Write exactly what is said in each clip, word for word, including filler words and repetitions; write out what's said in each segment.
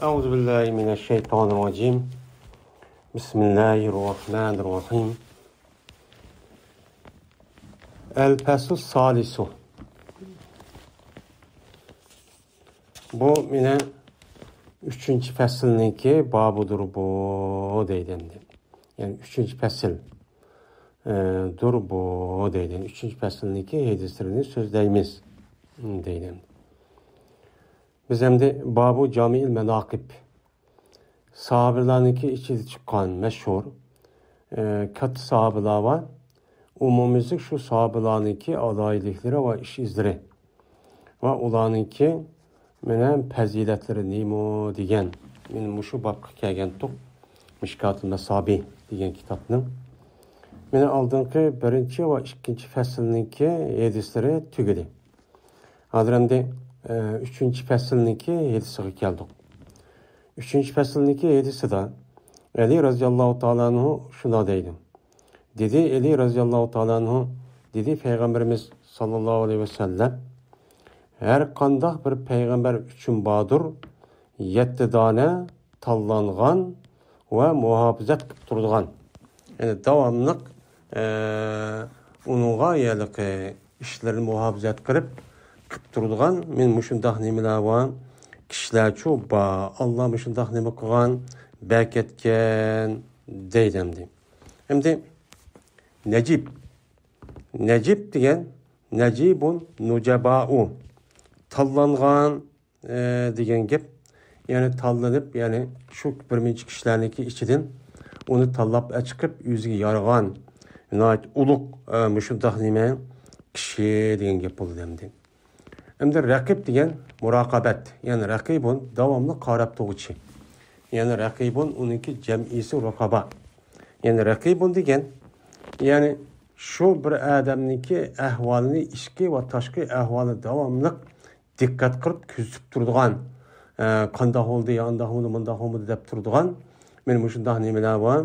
أعوذ بالله من الشيطان الرجيم. بسم الله الرحمن الرحيم. الفصل الثالث. بۇ مېنە ئۈچىنچى پەسىلنىڭكى بابىدۇر بۇ دەيدۇ ئەمدى. يەنى ئۈچىنچى پەسىل، ئە، دۇر بۇ دەيدۇ. ئۈچىنچى پەسىلنىڭكى ھەدىسلىرىنى سۆزلەيمىز دەيدۇ. بىز ئەمدى بابۇ جامىئىل ماناقىب، ساھابىلارنىڭكى ئىچىدە چىققان مەشھۇر، ئە، كاتتا ساھابىلار بار. ئومۇميۈزلۈك شۇ ساھابىلارنىڭكى ئالاھىدىلىكلىرى ۋە ئىش ئىزلىرى ۋە ئۇلارنىڭكى مېنە پەزىلەتلىرى نېمە دېگەن، مېنە مۇشۇ بابقا كەلگەنتۇق، مىشكاتۇل مەسابى دېگەن كىتابنىڭ. مېنە ئالدىنقى بىرىنچى ۋە ئىككىنچى پەسىلنىڭكى ھەدىسلىرى تۈگىدى. ھازىر ئەمدى، ئە، ئۈچىنچى پەسىلنىڭكى ھەدىسىگە كەلدۇق. ئۈچىنچى پەسىلنىڭكى ھەدىسىدە ئەلى رەزىياللاھۇ تائالا ئەنھۇ شۇنداق دەيدۇ. دېدى ئەلى رەزىياللاھۇ تائالا ئەنھۇ، دېدى پەيغەمبىرىمىز ساللاللاھۇ ئەلەيھى ۋەسەللەم، ھەر قانداق بىر پەيغەمبەر ئۈچۈن باردۇر، يەتتە دانە تاللانغان ۋە مۇھاپىزەت قىلىپ تۇرىدىغان. يەنى داۋاملىق، ئە، ئۇنىڭغا ھېلىقى ئىشلىرىنى مۇھاپىزەت قىلىپ، قىلىپ تۇرىدىغان، مېنى مۇشۇنداق نېمىلەر بار، كىشىلەرچۇ بار، ئاللا مۇشۇنداق نېمە قىلغان، بەركەتكەن دەيدۇ ئەمدى. ئەمدى نەجىب. نەجىب دېگەن، نەجىبۇن نۇجەبائۇ. تاللانغان، ئە، دېگەن گەپ. يەنى تاللىنىپ، يەنى شۇ بىر مۇنچە كىشىلەرنىڭكى ئىچىدىن ئۇنى تاللاپ ئەچىقىپ، ئۆزىگە يارىغان، ناھايىتى ئۇلۇغ، ئە، مۇشۇنداق نېمە كىشى دېگەن گەپ بولىدۇ ئەمدى. ئەمدى رەقىب دېگەن مۇراقابەت، يەنى رەقىبۇن داۋاملىق قاراپ تۇرغۇچى. يەنى رەقىبۇن ئۇنىڭكى جەمئىسى رۇقابا. يەنى رەقىبۇن دېگەن، يەنى شۇ بىر ئادەمنىڭكى ئەھۋالىنى، ئىچكى ۋە تاشقى ئەھۋالىنى داۋاملىق دىققەت قىلىپ كۆزىتىپ تۇرىدىغان، ئە، قانداق بولدى، ئانداق بولدى، مۇنداق بولمىدى دەپ تۇرىدىغان، مېنى مۇشۇنداق نېمىلەر بار،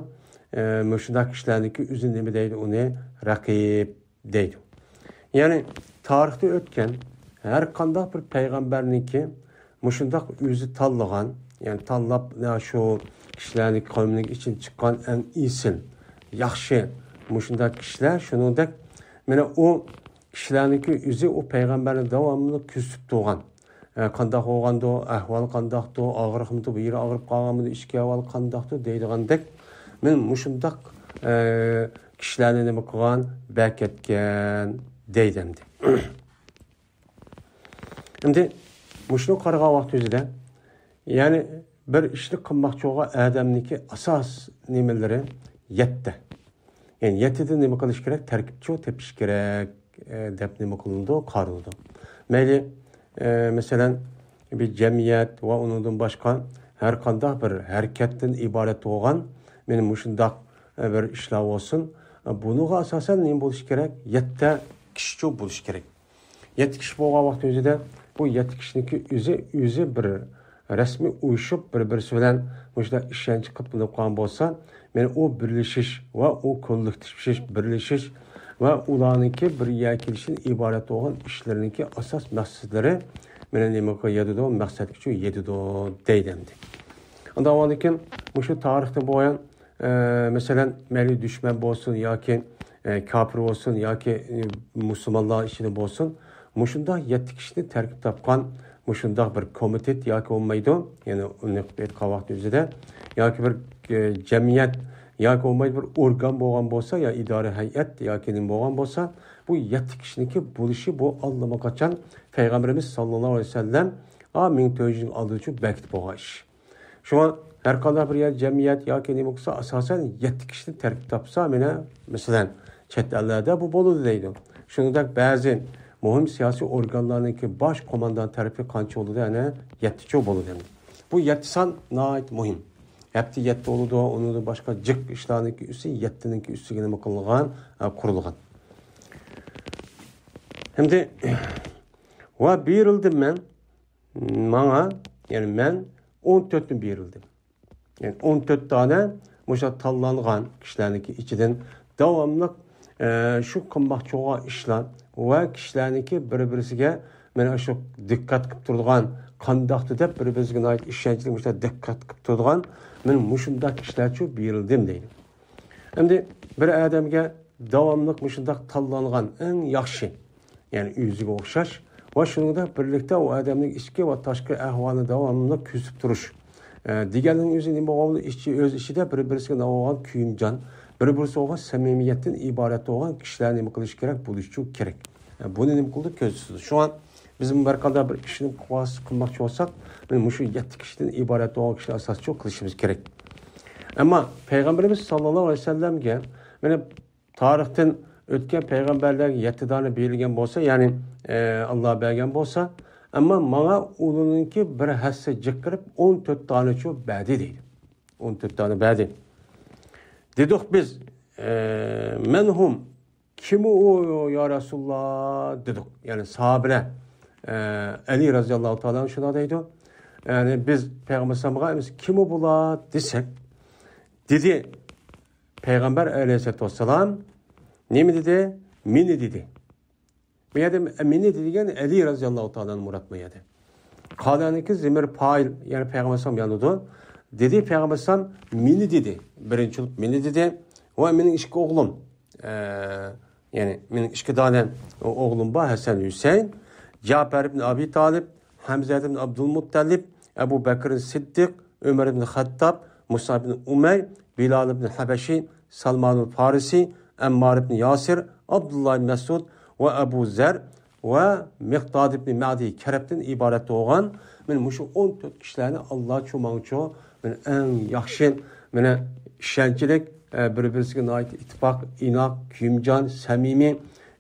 ئە، مۇشۇنداق كىشىلەرنىڭكى ئۆزى نېمە دەيدۇ، ئۇنى رەقىب دەيدۇ. يەنى تارىختا ئۆتكەن ھەر قانداق بىر پەيغەمبەرنىڭكى مۇشۇنداق ئۆزى تاللىغان، يەنى تاللاپ، يا شۇ كىشىلەرنىڭ قەۋمىنىڭ ئىچىدىن چىققان ئەڭ ئېسىل، ياخشى مۇشۇنداق كىشىلەر، شۇنىڭدەك مانا ئۇ كىشىلەرنىڭكى ئۆزى ئۇ پەيغەمبەرنى داۋاملىق كۆزىتىپ تۇرغان. ئە، قانداق بولغاندۇ، ئەھۋال قانداقتۇ، ئاغرىقمىدۇ، بۇ يېرى ئاغرىپ قالغانمىدۇ، ئىچكى ئەھۋال قانداقتۇ دەيدىغاندەك، مانا مۇشۇنداق، ئە، كىشىلەرنى نېمە قىلغان، بەركەتكەن دەيدۇ ئەمدى. ئەمدى مۇشۇنى قارىغان ۋاقتىمىزدا، يەنى بىر ئىشنى قىلماقچى بولغان ئادەمنىڭكى ئاساس نېمىلىرى يەتتە. يەنى يەتتىدىن نېمە قىلىش كېرەك؟ تەركىبچۇ تېپىش كېرەك، ئە، دەپ نېمە قىلىنىدۇ؟ قارىلىدۇ. مەيلى، ئە، مەسىلەن، بىر جەمئىيەت ۋە ئۇنىڭدىن باشقا ھەر قانداق بىر ھەرىكەتتىن ئىبارەت بولغان، مانا مۇشۇنداق، ئە، بىر ئىشلار بولسۇن. ئە، بۇنىڭغا ئاساسەن نېمە بولۇشى كېرەك؟ يەتتە كىشىچۇ بولۇشى كېرەك. يەتتە كىشى بولغان ۋاقتى ئۆزىدە بۇ يەتتە كىشىنىڭكى ئۆزى، ئۆزى بىر رەسمىي ئۇيۇشۇپ، بىر-بىرسى بىلەن مۇشۇنداق ئىشەنچ قىلىپ بولۇپ قالغان بولسا، مانا ئۇ بىرلىشىش ۋە ئۇ كوللېكتىپلىشىش، بىرلىشىش ۋە ئۇلارنىڭكى بىر يەرگە كېلىشىدىن ئىبارەت بولغان ئىشلىرىنىڭكى ئاساس مەقسەتلىرى مانا نېمىگە يېتىدۇ، مەقسەتكىچۇ يېتىدۇ دەيدۇ ئەمدى. ئاندىن كېيىن مۇشۇ تارىختا بولغان ئە، مەسىلەن، مەيلى دۈشمەن بولسۇن ياكى، ئە، كاپىر بولسۇن ياكى، ئە، مۇسۇلمانلار ئىچىدە بولسۇن، مۇشۇنداق يەتتە كىشىنى تەركىب تاپقان مۇشۇنداق بىر كومىتېت ياكى بولمايدۇ، يەنى ئۇنى ئېيتقان ۋاقتى ئۆزىدە، ياكى بىر، ئە، جەمئىيەت ياكى بولمايدۇ بىر ئورگان بولغان بولسا، يا ئىدارە ھەيئەت ياكى نېمە بولغان بولسا، بۇ يەتتە كىشىنىڭكى بولۇشى بۇ ئاللىماقاچان پەيغەمبىرىمىز ساللاللاھۇ ئەلەيھى ۋەسەللەم، ئا، مىڭ تۆت يۈز يىل ئالدىنچۇ بەكىت بولغان ئىش. شۇڭا ھەر قانداق بىر يەر جەمئىيەت ياكى نېمە قىلسا، ئاساسەن يەتتە كىشىنى تەركىب تاپسا، مانا، مەسىلەن، چەت ئەللەردە بۇ بولىدۇ دەيدۇ. شۇنىڭدەك بەزى مۇھىم سىياسىي ئورگانلارنىڭكى باش قوماندان تەرىپى قانچە بولىدۇ؟ ئەنە يەتتىچۇ بولىدۇ. بۇ يەتتە سان ناھايىتى مۇھىم. ھەپتە يەتتە بولىدۇ، ئۇنىڭدىن باشقا جىق ئىشلارنىڭكى ئۈستى يەتتىنىڭكى ئۈستىگە نېمە قىلغان، ئە، قۇرۇلغان. ئەمدى ۋە بېرىلدىم مەن، ماڭا، يەنى مەن ئون تۆتنى بېرىلدىم. يەنى ئون تۆت دانە مۇشۇ تاللانغان كىشىلەرنىڭكى ئىچىدىن داۋاملىق، ئە، شۇ قىلماقچى بولغان ئىشلار ۋە كىشىلەرنىڭكى بىر-بىرسىگە مانا شۇ دىققەت قىلىپ تۇرىدىغان، قانداقتۇ دەپ بىر-بىرىسىگە ناھايىتى ئىشەنچلىك مۇشۇنداق دىققەت قىلىپ تۇرىدىغان مانا مۇشۇنداق كىشىلەرچۇ بېرىلدىم دەيدۇ. ئەمدى بىر ئادەمگە داۋاملىق مۇشۇنداق تاللانغان ئەڭ ياخشى، يەنى ئۆزىگە ئوخشاش ۋە شۇنىڭدا بىرلىكتە ئۇ ئادەمنىڭ ئىچكى ۋە تاشقى ئەھۋالىنى داۋاملىق كۆزىتىپ تۇرۇش، ئە، دېگەننىڭ ئۆزى نېمە بولغان ئىچى، ئۆز ئىچىدە بىر-بىرسىگە نېمە بولغان كۆيۈمجان، بىر-بىرسىگە بولغان سەمىمىيەتتىن ئىبارەت بولغان كىشىلەر نېمە قىلىشى كېرەك، بولۇشى كېرەك. ئە، بۇنى نېمە قىلدى؟ كۆزىتىدۇ. شۇڭا بىزمۇ بىر قانداق بىر ئىشنى قىلماقچى بولساق، مانا مۇشۇ يەتتە كىشىدىن ئىبارەت بولغان كىشىلەر ئاساسچۇ قىلىشىمىز كېرەك. ئەمما پەيغەمبىرىمىز ساللاللاھۇ ئەلەيھى ۋەسەللەمگە مانا تارىختىن ئۆتكەن پەيغەمبەرلەرگە يەتتە دانە بېرىلگەن بولسا، يەنى، ئە، ئاللا بەرگەن بولسا، ئەمما ماڭا ئۇنىڭكى بىر ھەسسە جىق قىلىپ ئون تۆت دانىچۇ بەردى دەيدۇ. ئون تۆت دانە بەردى. دېدۇق بىز، ئە، مەن ھۇم، كىم ئۇ يا رەسۇلاللا دېدۇق. يەنى ساھابىلەر، ئە، ئەلى رەزىياللاھۇ تائالا ئەنھۇ شۇنداق دەيدۇ. يەنى بىز پەيغەمبەر ئەلەيھىسسالامغا ئەمىسە كىم ئۇ بۇلار دېسەك، دېدى پەيغەمبەر ئەلەيھىسسالاتۇ ۋەسسالام. نېمە دېدى؟ مېنى دېدى. بۇ يەردە مېنى دېگەن ئەلى رەزىياللاھۇ تائالا ئەنھۇ مۇراد بۇ يەردە. قالەنىكى زىمىر پائىل، يەنى پەيغەمبەر ئەلەيھىسسالام يانىدۇ. دېدى پەيغەمبەر ئەلەيھىسسالام مېنى دېدى. بىرىنچى بولۇپ مېنى دېدى. ۋە مېنىڭ ئىككى ئوغلۇم. ئە، يەنى مېنىڭ ئىككى دانە ئوغلۇم بار، ھەسەن، ھۈسەيىن. جەپەر ئىبن ئەبى تالىپ، ھەمزە ئىبن ئابدۇلمۇتتەلىپ، ئەبۇ بەكرىن سىددىق، ئۆمەر ئىبن خەتتاب، مۇسئەب ئىبن ئۇمەير، بىلال ئىبن ھەبەشى، سالمانۇل فارىسى، ئەممار ئىبن ياسىر، ئابدۇللا ئىبن مەسئۇد ۋە ئەبۇ زەر ۋە مىقداد ئىبن مەدى كەرەبتىن ئىبارەت بولغان مانا مۇشۇ ئون تۆت كىشىلەرنى ئاللا چۇ ماڭچۇ مانا ئەڭ ياخشى، مانا ئىشەنچلىك، ئە، بىر-بىرسىگە ناھايىتى ئىتتىپاق، ئىناق، كۆيۈمجان، سەمىمىي،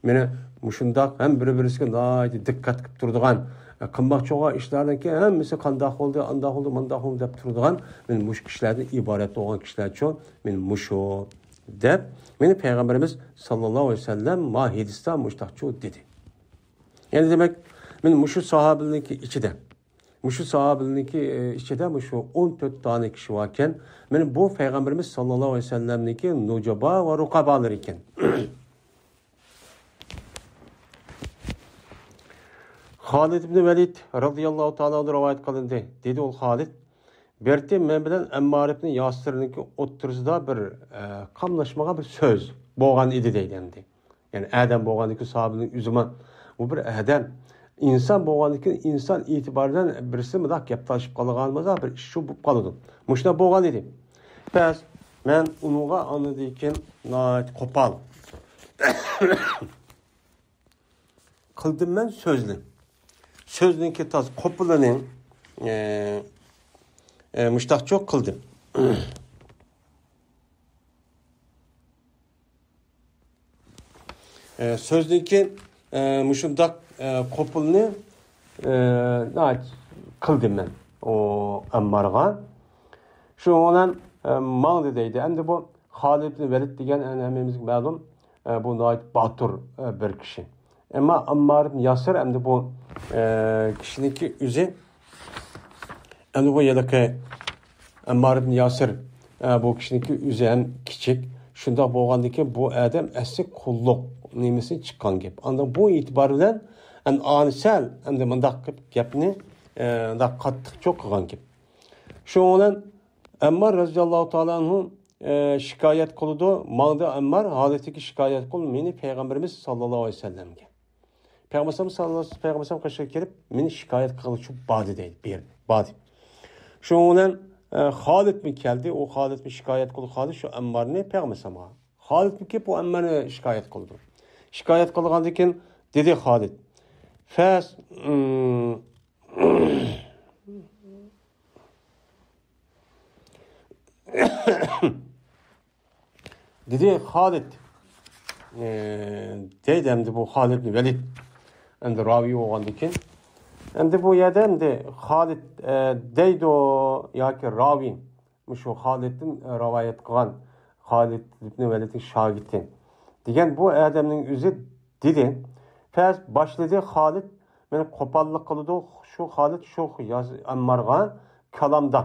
مانا مۇشۇنداق ھەم بىر-بىرسىگە ناھايىتى دىققەت قىلىپ تۇرىدىغان، ئە، قىلماقچى بولغان ئىشلارنىڭكى ھەممىسى قانداق بولدى، ئانداق بولدى، مانداق بولدى دەپ تۇرىدىغان مانا مۇشۇ كىشىلەردىن ئىبارەت بولغان كىشىلەرچۇ مانا مۇشۇ دەپ، مانا پەيغەمبىرىمىز ساللاللاھۇ ئەلەيھى ۋەسەللەم ما ھەدىستە مۇشتاقچۇ دېدى. يەنى دېمەك، مانا مۇشۇ ساھابىلەرنىڭكى ئىچىدە، مۇشۇ ساھابىلەرنىڭكى، ئى، ئىچىدە مۇشۇ ئون تۆت دانە كىشى باركەن. مانا بۇ پەيغەمبىرىمىز ساللاللاھۇ ئەلەيھى ۋەسەللەمنىڭكى نۇجابا ۋە رۇقابالىرى ئىكەن. خالىد ئىبن ۋەلىد رەزىياللاھۇ تائالا ئەنھۇ رىۋايەت قىلىندى. دېدى ئۇ خالىد، بىر قېتىم مەن بىلەن ئەممار ئىبن ياسىرنىڭكى ئوتتۇرىسىدا بىر، ئە، قاملاشمىغان بىر سۆز بولغان ئىدى دەيدۇ ئەمدى. يەنى ئادەم بولغاندىكىن ساھابىنىڭ ئۆزىمۇ، بۇ بىر ئادەم. ئىنسان بولغاندىكىن ئىنسان ئېتىبارى بىلەن بىرسى مۇنداق گەپ تالىشىپ قالغان بولسا، بىر ئىش شۇ بولۇپ قالىدۇ. مۇشۇنداق بولغان ئىدى. بەس، مەن ئۇنىڭغا ئاندىن كېيىن ناھايىتى قوپال قىلدىم مەن سۆزنى. سۆزنىڭكى تاز قوپىلىنى، ئە، ئە، مۇشتاقچۇ قىلدىم. ئە، سۆزنىڭكى، ئە، مۇشۇنداق، ئە، قوپۇلنى، ئە، ناھايىتى قىلدىم مەن ئۇ ئەممارغا. شۇنىڭ بىلەن، ئە، ماڭدى دەيدۇ. ئەمدى بۇ خالىد ئىبن ۋەلىد دېگەن، ئە، ھەممىمىزگە مەلۇم، ئە، بۇ ناھايىتى باتۇر، ئە، بىر كىشى. ئەمما ئەممار ئىبن ياسىر ئەمدى بۇ، ئە، كىشىنىڭكى ئۆزى ئەمدى بۇ ھېلىقى ئەممار ئىبن ياسىر، ئە، بۇ كىشىنىڭكى ئۆزى ھەم كىچىك. شۇنداق بولغاندىكىن بۇ ئادەم ئەسلى قۇللۇق نېمىسىنى چىققان گەپ. ئاندىن بۇ ئېتىبار بىلەن ئەن-، ئانى سەل ئەمدى مۇنداق قىلىپ گەپنى، ئە، مۇنداق قاتتىقچۇ قىلغان گەپ. شۇنىڭ بىلەن ئەممار رەزىياللاھۇ تائالا ئەنھۇ، ئە، شىكايەت قىلىدۇ. ماڭدى ئەممار، ھالىتىگە شىكايەت قىل، مېنى پەيغەمبىرىمىز ساللاللاھۇ ئەلەيھى ۋەسەللەمگە. پەيغەمبەر ساللاللاھۇ، پەيغەمبەر قېشىغا كېلىپ، مېنى شىكايەت قىلغۇچى باردى دەيدۇ، بېرىپ، باردى. شۇنىڭ بىلەن، ئە، خالىدمۇ كەلدى، ئۇ خالىدمۇ شىكايەت قىلدى، خالىد شۇ ئەممارنى پەيغەمبەر ئەلەيھىسسالامغا. خالىدمۇ كېلىپ، ئۇ ئەممارنى شىكايەت قىلدى. شىكايەت قىلغاندىن كېيىن دېدى خالىد، فەس، ئىم، دېدى خالىد، ئى، دەيدۇ ئەمدى بۇ خالىد ئىبن ۋەلىد. ئەمدى راۋىي بولغاندىكىن. ئەمدى بۇ يەردە ئەمدى خالىد، ئە، دەيدۇ ياكى راۋىي، مۇشۇ خالىدتىن، ئە، رىۋايەت قىلغان خالىد ئىبن ۋەلىدنىڭ شاگىرتى دېگەن بۇ ئادەمنىڭ ئۆزى دېدى. پەس باشلىدى خالىد، مېنى قوپاللىق قىلىدۇ، شۇ خالىد شۇ ياز-، ئەممارغا كالامدا.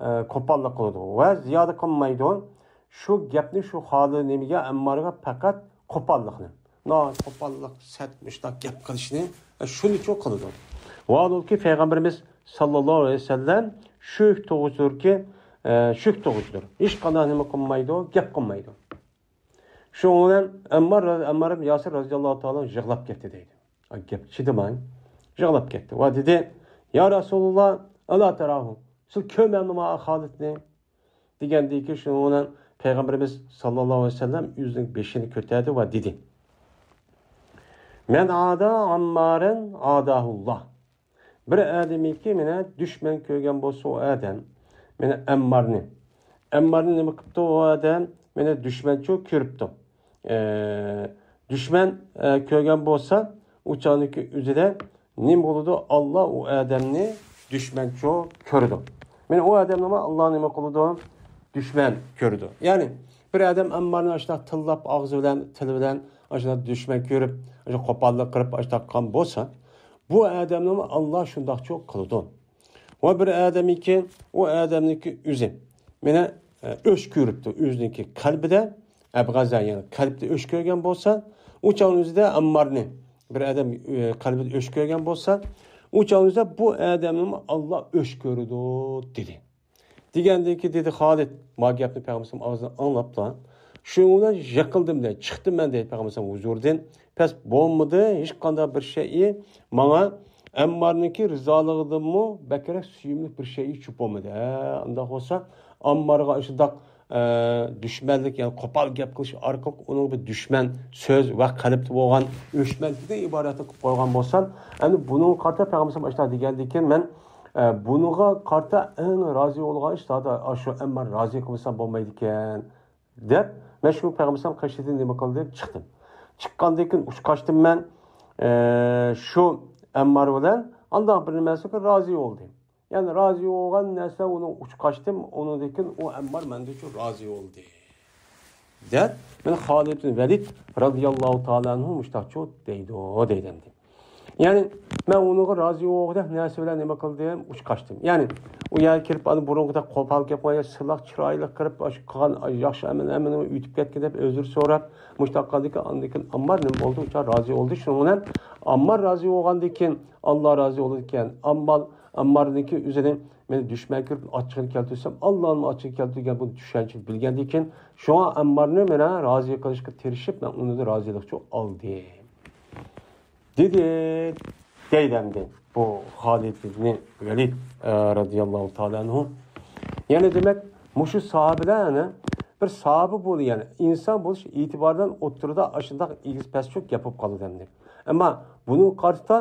ئە، قوپاللىق قىلىدۇ ۋە زىيادە قىلمايدۇ. شۇ گەپنى شۇ خالىد نېمىگە، ئەممارغا پەقەت قوپاللىقنى، ناھايىتى قوپاللىق، سەت مۇشۇنداق گەپ قىلىشنى، ئە، شۇنىچۇ قىلىدۇ. مەلۇمكى، پەيغەمبىرىمىز ساللاللاھۇ ئەلەيھى ۋەسەللەم شۈك تۇغۇچىدۇركى، ئە، شۈك تۇغۇچىدۇر. ھېچقانداق نېمە قىلمايدۇ، گەپ قىلمايدۇ. شۇنىڭ بىلەن ئەممار، ئەممار ئىبن ياسىر رەزىياللاھۇ تائالا يىغلاپ كەتتى دەيدۇ. گەپ چىدىماي يىغلاپ كەتتى. ۋە دېدى، يا رەسۇلاللا، ئەلا تەراھۇ، سىز كۆرمەمدىما خالىدنى؟ دېگەندىكى شۇنىڭ بىلەن پەيغەمبىرىمىز ساللاللاھۇ ئەلەيھى ۋەسەللەم ئۆزىنىڭ بېشىنى كۆتەردى ۋە دېدى، مەن ئادا ئەممارەن ئاداھۇللا. بىر ئادەمكى مېنى دۈشمەن كۆرگەن بولسا ئۇ ئادەم، مېنى ئەممارنى، ئەممارنى نېمە قىپتۇ ئۇ ئادەم؟ مېنى دۈشمەنچۇ كۆرۈپتۇ. ئە، دۈشمەن، ئە، كۆرگەن بولسا، ئۇ چاغنىڭكى ئۆزىدە نېمە بولىدۇ؟ ئاللا ئۇ ئادەمنى دۈشمەنچۇ كۆرىدۇ. مېنى ئۇ ئادەمنىمۇ ئاللا نېمە قىلىدۇ؟ دۈشمەن كۆرىدۇ. يەنى بىر ئادەم ئەممارنى ئاشۇنداق تىللاپ، ئاغزى بىلەن، تىلى بىلەن ئاشۇنداق دۈشمەن كۆرۈپ، ئاشۇ قوپاللىق قىلىپ، ئاشۇنداق قىلغان بولسا، بۇ ئادەمنىمۇ ئاللا شۇنداقچۇ قىلىدۇ. ۋە بىر ئادەمكى، ئۇ ئادەمنىڭكى ئۆزى مېنى، ئە، ئۆچ كۆرۈپتۇ، ئۆزىنىڭكى قەلبىدە، ئەبغەزە، يەنى قەلبىدە ئۆچ كۆرگەن بولسا، ئۇ چاغنىڭ ئۆزىدە ئەممارنى بىر ئادەم، ئە، قەلبىدە ئۆچ كۆرگەن بولسا، ئۇ چاغنىڭ ئۆزىدە بۇ ئادەمنىمۇ ئاللا ئۆچ كۆرىدۇ، دېدى. دېگەندىن كېيىن دېدى خالىد، ما گەپنى پەيغەمبەر ئاغزىدىن ئاڭلاپلا، شۇنىڭ بىلەن يىقىلدىم دەيدۇ، چىقتىم مەن دەيدۇ پەيغەمبەر ھۇزۇرىدىن. پەس بولمىدى، ھېچقانداق بىر شەيئى ماڭا ئەممارنىڭكى رىزالىقىدىنمۇ بەكرەك سۆيۈملۈك بىر شەيئى چۈشۈپ بولمىدى. ھە، ئۇنداق بولسا ئەممارغا شۇنداق، ئە، دۈشمەنلىك، يەنى قوپال گەپ قىلىش ئارقىلىق ئۇنىڭغا بىر دۈشمەن سۆز ۋە قەلبتە بولغان ئۆچمەنلىكتىن ئىبارەتنى قىلىپ قويغان بولسام، ئەمدى بۇنىڭغا قارىتا پەيغەمبەر ئاشۇنداق دېگەندىكىن مەن، ئە، بۇنىڭغا قارىتا ئەڭ رازى بولغان ئىش زادى ئاشۇ ئەممار رازى قىلمىسام بولمايدىكەن. دەپ، مەن شۇ پەيغەمبەر قېشىدىن نېمە قىلدىم؟ چىقتىم. چىققاندىن كېيىن ئۇچقاچتىم مەن، ئە، شۇ ئەممار بىلەن ئانداق بىر نەرسىگە رازى بولدى. يەنى رازى بولغان نەرسە ئۇنىڭ ئۇچقاچتىم، ئۇنىڭدىن كېيىن ئۇ ئەممار مەندىنچۇ رازى بولدى. دەپ، مەن خالىد بىن ۋەلىد رازىياللاھۇ تائالا ئەنھۇ مۇشتاقچۇ دەيدۇ، دەيدۇ ئەمدى. يەنى مەن ئۇنىڭغا رازى بولغۇدەك نەرسە بىلەن نېمە قىلدىم؟ ئۇچقاچتىم. يەنى ئۇ يەرگە كىرىپ، ئانا بۇرۇنقىدەك قوپال گەپ قىلماي، سىلىق چىرايلىق قىلىپ، ئاشۇ قىلغان ياخشى ئەمەل، ئەمىلىمنى ئۆتۈپ كەتكىن دەپ ئۆزرە سوراپ، مۇشۇنداق قىلغاندىكىن، ئاندىن كېيىن ئاممار نېمە بولدى؟ ئۇچا رازى بولدى. شۇنىڭ بىلەن ئاممار رازى بولغاندىن كېيىن، ئاللا رازى بولىدىكەن. ئاممار، ئاممارنىڭكى ئۆزىنى مەن دۈشمەن كۆرۈپ ئاچچىقىنى كەلتۈرسەم، ئاللانىڭ ئاچچىقىنى كەلتۈرگەن بۇ چۈشەنچىنى بىلگەندىن كېيىن، شۇڭا ئاممارنى مانا رازى قىلىشقا تىرىشىپ، مەن ئۇنىڭدىن رازىلىقچۇ ئالدىم. دېدى، دەيدۇ ئەمدى بۇ خالىد ئىبنى ۋەلىد، ئە، رازىياللاھۇ تائالا ئەنھۇ. يەنى دېمەك، مۇشۇ ساھابىلەر، يەنى بىر ساھابە بولۇش، يەنى ئىنسان بولۇش ئېتىبارىدىن ئوتتۇرىدا ئاشۇنداق ئېگىز پەسچۇ گەپ بولۇپ قالىدۇ ئەمدى. ئەمما بۇنىڭغا قارىتا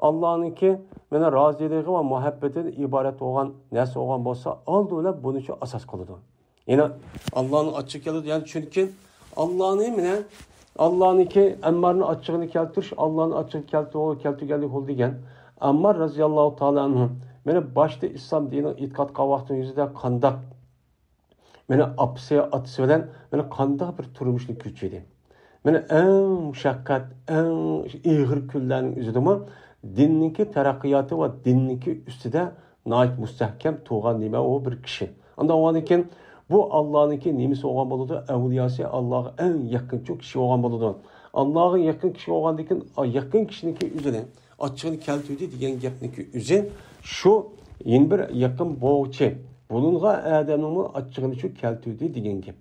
ئاللانىڭكى مانا رازىلىقى ۋە مۇھەببىتىدىن ئىبارەت بولغان نەرسە بولغان بولسا، ئالدى بىلەن بۇنىچۇ ئاساس قىلىدۇ. يەنى ئاللانىڭ ئاچچىقى كەلدى. يەنى چۈنكى ئاللانى مانا، ئاللانىڭكى ئەممارنىڭ ئاچچىقىنى كەلتۈرۈش، ئاللانىڭ ئاچچىقىنى كەلتۈر-، كەلتۈرگەنلىك بولدى دېگەن. ئەممار رازىياللاھۇ تائالا ئەنھۇ مانا باشتا ئىسلام دىنىغا ئېتىقاد قىلغان ۋاقتىنىڭ يۈزىدە قانداق مانا ئاپىسى، ئاتىسى بىلەن مانا قانداق بىر تۇرمۇشنى كۆچۈردى. مانا ئەڭ مۇشەققەت، ئەڭ ئېغىر كۈنلەرنىڭ ئۆزىدىمۇ دىننىڭكى تەرەققىياتى ۋە دىننىڭكى ئۈستىدە ناھايىتى مۇستەھكەم تۇرغان نېمە ئۇ بىر كىشى. ئانداق بولغاندىن كېيىن بۇ ئاللانىڭكى نېمىسى بولغان بولىدۇ؟ ئەۋلىياسى، ئاللاغا ئەڭ يېقىنچۇ كىشى بولغان بولىدۇ. ئاللاغا يېقىن كىشى بولغاندىن كېيىن، يېقىن كىشىنىڭكى ئۆزىنى ئاچچىقىنى كەلتۈردى دېگەن گەپنىڭكى ئۆزى شۇ، يەنە بىر يېقىن بوغۇچى بولۇنغان ئادەمنىڭمۇ ئاچچىقىنى شۇ كەلتۈردى دېگەن گەپ.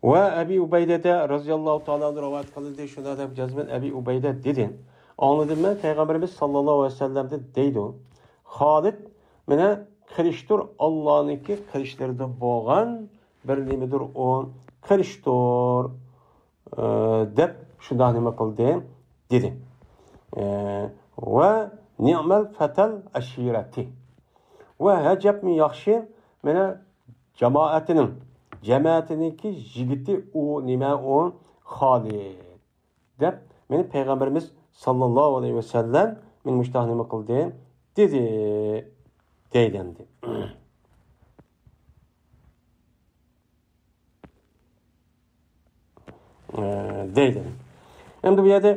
ۋە ئەبى ئۇبەيدەدە رازىياللاھۇ تائالا ئەنھۇ رىۋايەت قىلىندى، شۇنداق دەپ يازىمەن، ئەبى ئۇبەيدە دېدى، ئاڭلىدىم مەن پەيغەمبىرىمىز ساللاللاھۇ ئەلەيھى ۋەسەللەمدىن دەيدۇ، خالىد مانا قىلىشتۇر، ئاللانىڭكى قىلىشلىرىدىن بولغان بىر نېمىدۇر ئۇ، قىلىشتۇر. ئە، دەپ شۇنداق نېمە قىلدى، دېدى. ئە، ۋە نىئمەل فەتەل ئەشىرەتى. ۋە ئەجەبمۇ ياخشى، مانا جامائەتنىڭ، جەمەتىنىڭكى يىگىتى ئۇ نېمە ئۇ خالىد. دەپ مانا پەيغەمبىرىمىز ساللاللاھۇ ئەلەيھى ۋەسەللەم مانا مۇشۇنداق نېمە قىلدى، دېدى، دەيدۇ ئەمدى. ئە، دەيدۇ. ئەمدى بۇ يەردە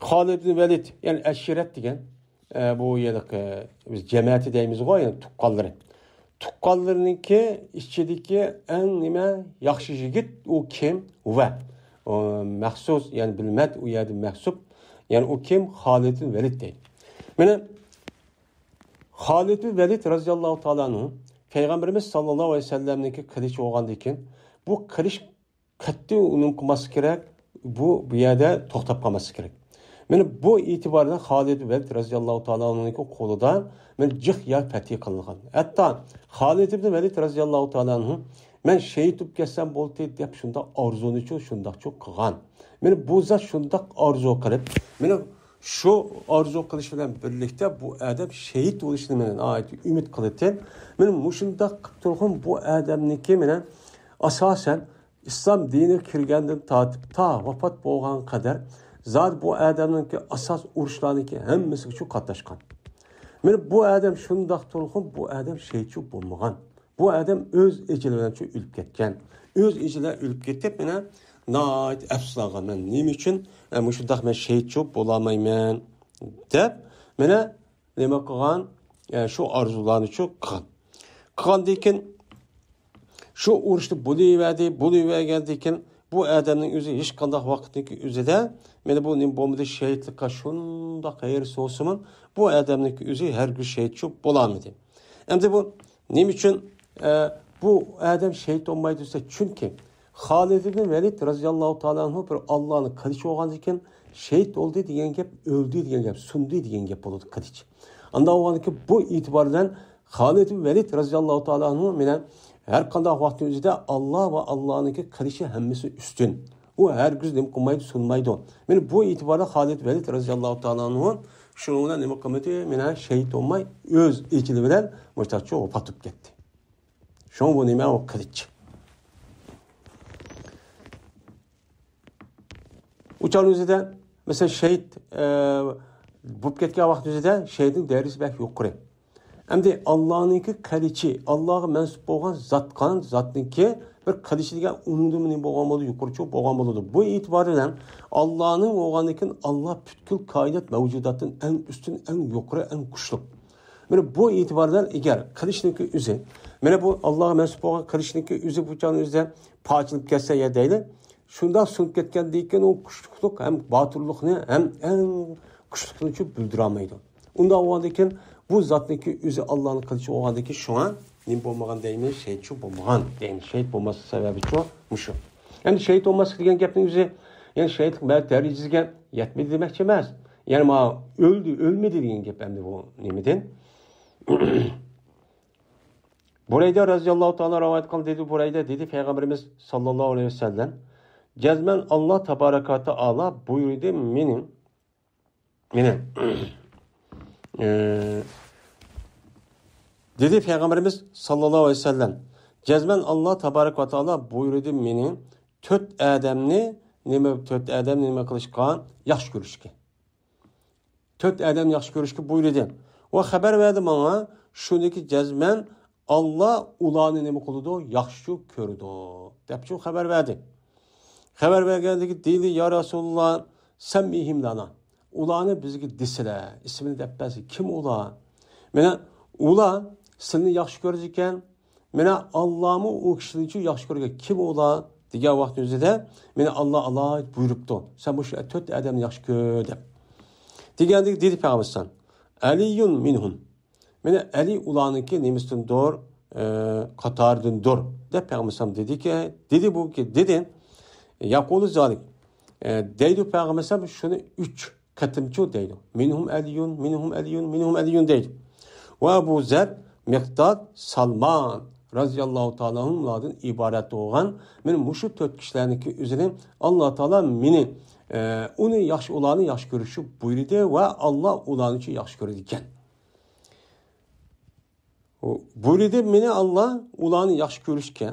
خالىد ئىبن ۋەلىد، يەنى ئەشىرەت دېگەن، ئە، بۇ يەردە، ئە، بىز جەمەتى دەيمىزغۇ، يەنى تۇغقانلىرى. تۇغقانلىرىنىڭكى ئىچىدىكى ئەڭ نېمە ياخشى يىگىت ئۇ كىم؟ ۋە ئۇ مەخسۇس، يەنى بىلمەت ئۇ يەردە مەخسۇس. يەنى ئۇ كىم؟ خالىد بىن ۋەلىد دەيدۇ. مانا خالىد بىن ۋەلىد رەزىياللاھۇ تائالا ئەنھۇ پەيغەمبىرىمىز ساللاللاھۇ ئەلەيھى ۋەسەللەمنىڭكى قىلىچى بولغاندىن كېيىن، بۇ قىلىچ قەتئىي ئۇنىڭ قىلماسلىقى كېرەك، بۇ، بۇ يەردە توختاپ قالماسلىقى كېرەك. مانا بۇ ئېتىبار بىلەن خالىد بىن ۋەلىد رەزىياللاھۇ تائالا ئەنھۇنىڭكى قولىدا مانا جىق يەر پەتھى قىلىنغان. ھەتتا خالىد ئىبن ۋەلىد رەزىياللاھۇ تائالا ئەنھۇ، مەن شېھىت بولۇپ كەتسەم بولدى دەپ شۇنداق ئارزۇنىچۇ شۇنداقچۇ قىلغان. مانا بۇ زات شۇنداق ئارزۇ قىلىپ، مانا شۇ ئارزۇ قىلىش بىلەن بىرلىكتە بۇ ئادەم شېھىت بولۇشنى مانا ناھايىتى ئۈمىد قىلىتتى. مانا مۇشۇنداق قىلىپ تۇرغان بۇ ئادەمنىڭكى مانا ئاساسەن ئىسلام دىنىگە كىرگەندىن تارتىپ تا ۋاپات بولغان قەدەر زادى بۇ ئادەمنىڭكى ئاساس ئۇرۇشلارنىڭكى ھەممىسىگە شۇ قاتناشقان. مانا بۇ ئادەم شۇنداق تۇرغۇن، بۇ ئادەم شېھىتچۇ بولمىغان. بۇ ئادەم ئۆز ئەجىلى بىلەن شۇ ئۆلۈپ كەتكەن. ئۆز ئەجىلى بىلەن ئۆلۈپ كېتىپ، مانا ناھايىتى ئەپسۇسلانغان. مەن نېمە ئۈچۈن، ئە، مۇشۇنداق مەن شېھىتچۇ بولالمايمەن دەپ، مانا نېمە قىلغان؟ ئە، شۇ ئارزۇلارنى شۇ قىلغان. قىلغاندىن كېيىن شۇ ئۇرۇشتا بولۇۋەردى، بولۇۋەرگەندىن كېيىن بۇ ئادەمنىڭ ئۆزى ھېچقانداق ۋاقىتنىڭكى ئۆزىدە، مانا بۇ نېمە بولمىدى، شېھىتلىققا شۇنداق ھېرىس بولسىمۇ، بۇ ئادەمنىڭكى ئۆزى ھەرگىز شېھىتچۇ بولالمىدى. ئەمدى بۇ نېمە ئۈچۈن، ئە، بۇ ئادەم شېھىت بولمايدۇ دېسە، چۈنكى خالىد ئىبن ۋەلىد رەزىياللاھۇ تائالا ئەنھۇ بىر ئاللانىڭ قىلىچى بولغاندىن كېيىن، شېھىت بولدى دېگەن گەپ، ئۆلدى دېگەن گەپ، سۇندى دېگەن گەپ بولىدۇ قىلىچ. ئانداق بولغاندىكىن بۇ ئېتىبار بىلەن خالىد ئىبن ۋەلىد رەزىياللاھۇ تائالا ئەنھۇ مانا ھەر قانداق ۋاقىتنىڭ ئۆزىدە ئاللا ۋە ئاللانىڭكى قىلىچى ھەممىسى ئۈستۈن. ئۇ ھەرگىز نېمە قىلمايدۇ، سۇنمايدۇ. مانا بۇ ئېتىباردا خالىد ۋەلىد رەزىياللاھۇ تائالا ئەنھۇ شۇنىڭ بىلەن نېمە قىلمىدى؟ مانا شېھىت بولماي، ئۆز ئەجىلى بىلەن مۇشۇنداقچە ۋاپات بولۇپ كەتتى. شۇڭا بۇ نېمە؟ ئۇ قىلىچ. ئۇ چاغنىڭ ئۆزىدە، مەسىلەن، شېھىت، ئە، بولۇپ كەتكەن ۋاقىت ئۆزىدە شېھىتنىڭ دەرىجىسى بەك يۇقىرى. ئەمدى ئاللانىڭكى قىلىچى، ئاللاغا مەنسۇپ بولغان زات، قان زاتنىڭكى بىر قىلىچى دېگەن ئۇنىڭدىنمۇ نېمە بولغان بولىدۇ؟ يۇقىرىچە بولغان بولىدۇ. بۇ ئېتىبار بىلەن ئاللانىڭ بولغاندىن كېيىن ئاللا پۈتكۈل كائىنات مەۋجۇداتتىن ئەڭ ئۈستۈن، ئەڭ يۇقىرى، ئەڭ كۈچلۈك. مانا بۇ ئېتىبار بىلەن ئەگەر قىلىچنىڭكى ئۆزى، مانا بۇ ئاللاغا مەنسۇپ بولغان قىلىچنىڭكى ئۆزى بۇ چاغنىڭ ئۆزىدە پارچىلىنىپ كەتسە يا دەيلى، شۇنداق سۇنۇپ كەتكەندىن كېيىن ئۇ كۈچلۈكلۈك ھەم باتۇرلۇقنى ھەم ئەڭ كۈچلۈكنىچۇ بىلدۈرەلمەيدۇ. ئۇنداق بولغاندىن كېيىن بۇ زاتنىڭكى ئۆزى ئاللانىڭ قىلىچى بولغاندىن كېيىن شۇڭا نېمە بولمىغان دەيمىز، شېھىتچۇ بولمىغان دەيمىز. شېھىت بولماسلىق سەۋەبىچۇ مۇشۇ. ئەمدى شېھىت بولماسلىق دېگەن گەپنىڭ ئۆزى، يەنى شېھىتلىق مەرتىۋە دەرىجىسىگە يەتمىدى دېمەكچى ئەمەس. يەنى مانا ئۆلدى، ئۆلمىدى دېگەن گەپ ئەمدى بۇ نېمىدىن؟ بۇرەيدە رەزىياللاھۇ تائالا رىۋايەت قىلدى، دېدى بۇرەيدە، دېدى پەيغەمبىرىمىز ساللاللاھۇ ئەلەيھى ۋەسەللەم، جەزمەن ئاللا تابارەك ۋە تائالا بۇيرۇدى مېنى، مېنى، ئى، دېدى پەيغەمبىرىمىز ساللاللاھۇ ئەلەيھى ۋەسەللەم، جەزمەن ئاللا تابارەك ۋە تائالا بۇيرۇدى مېنى تۆت ئادەمنى، نېمە، تۆت ئادەمنى نېمە قىلىشقا؟ ياخشى كۆرۈشكە. تۆت ئادەمنى ياخشى كۆرۈشكە بۇيرۇدى. ۋە خەۋەر بەردى ماڭا، شۇنىكى جەزمەن ئاللا ئۇلارنى نېمە قىلىدۇ؟ ياخشى كۆرىدۇ، دەپچۇ خەۋەر بەردى. خەۋەر بەرگەندىكى دېدى، يا رەسۇلاللا، سەممىھىم لەنا. ئۇلارنى بىزگە دېسىلە، ئىسمىنى دەپ بەرسە، كىم ئۇلار؟ مانا ئۇلار سىلىنى ياخشى كۆرىدىكەن، مانا ئاللامۇ ئۇ كىشىنىچۇ ياخشى كۆرگەن. كىم ئۇلار دېگەن ۋاقىت ئۆزىدە، مانا ئاللا ئالايىت بۇيرۇپتۇ، سەن مۇشۇ تۆت ئادەمنى ياخشى كۆر دەپ. دېگەندىكى دېدى پەيغەمبەر ئەلىيۇن مىنھۇم. مانا ئەلى ئۇلارنىڭكى نېمىسىدىندۇر، ئى، قاتارىدىندۇر دەپ پەيغەمبەر دېدىكى، دېدى بۇ، دېدى. يەقۇلۇ زالىك، ئى، دەيدۇ پەيغەمبەر شۇنى ئۈچ قېتىمچۇ دەيدۇ. مىنھۇم ئەلىيۇن، مىنھۇم ئەلىيۇن، مىنھۇم ئەلىيۇن دەيدۇ. ۋە ئەبۇ زەر، مىقداد، سالمان رەزىياللاھۇ تائالا ئەنھۇملاردىن ئىبارەت بولغان مانا مۇشۇ تۆت كىشىلەرنىڭكى ئۆزىنى ئاللا تائالا مېنى، ئە، ئۇنى ياخشى، ئۇلارنى ياخشى كۆرۈشنى بۇيرۇدى ۋە ئاللا ئۇلارنىچۇ ياخشى كۆرىدىكەن. بۇيرۇدى مېنى ئاللا ئۇلارنى ياخشى كۆرۈشكە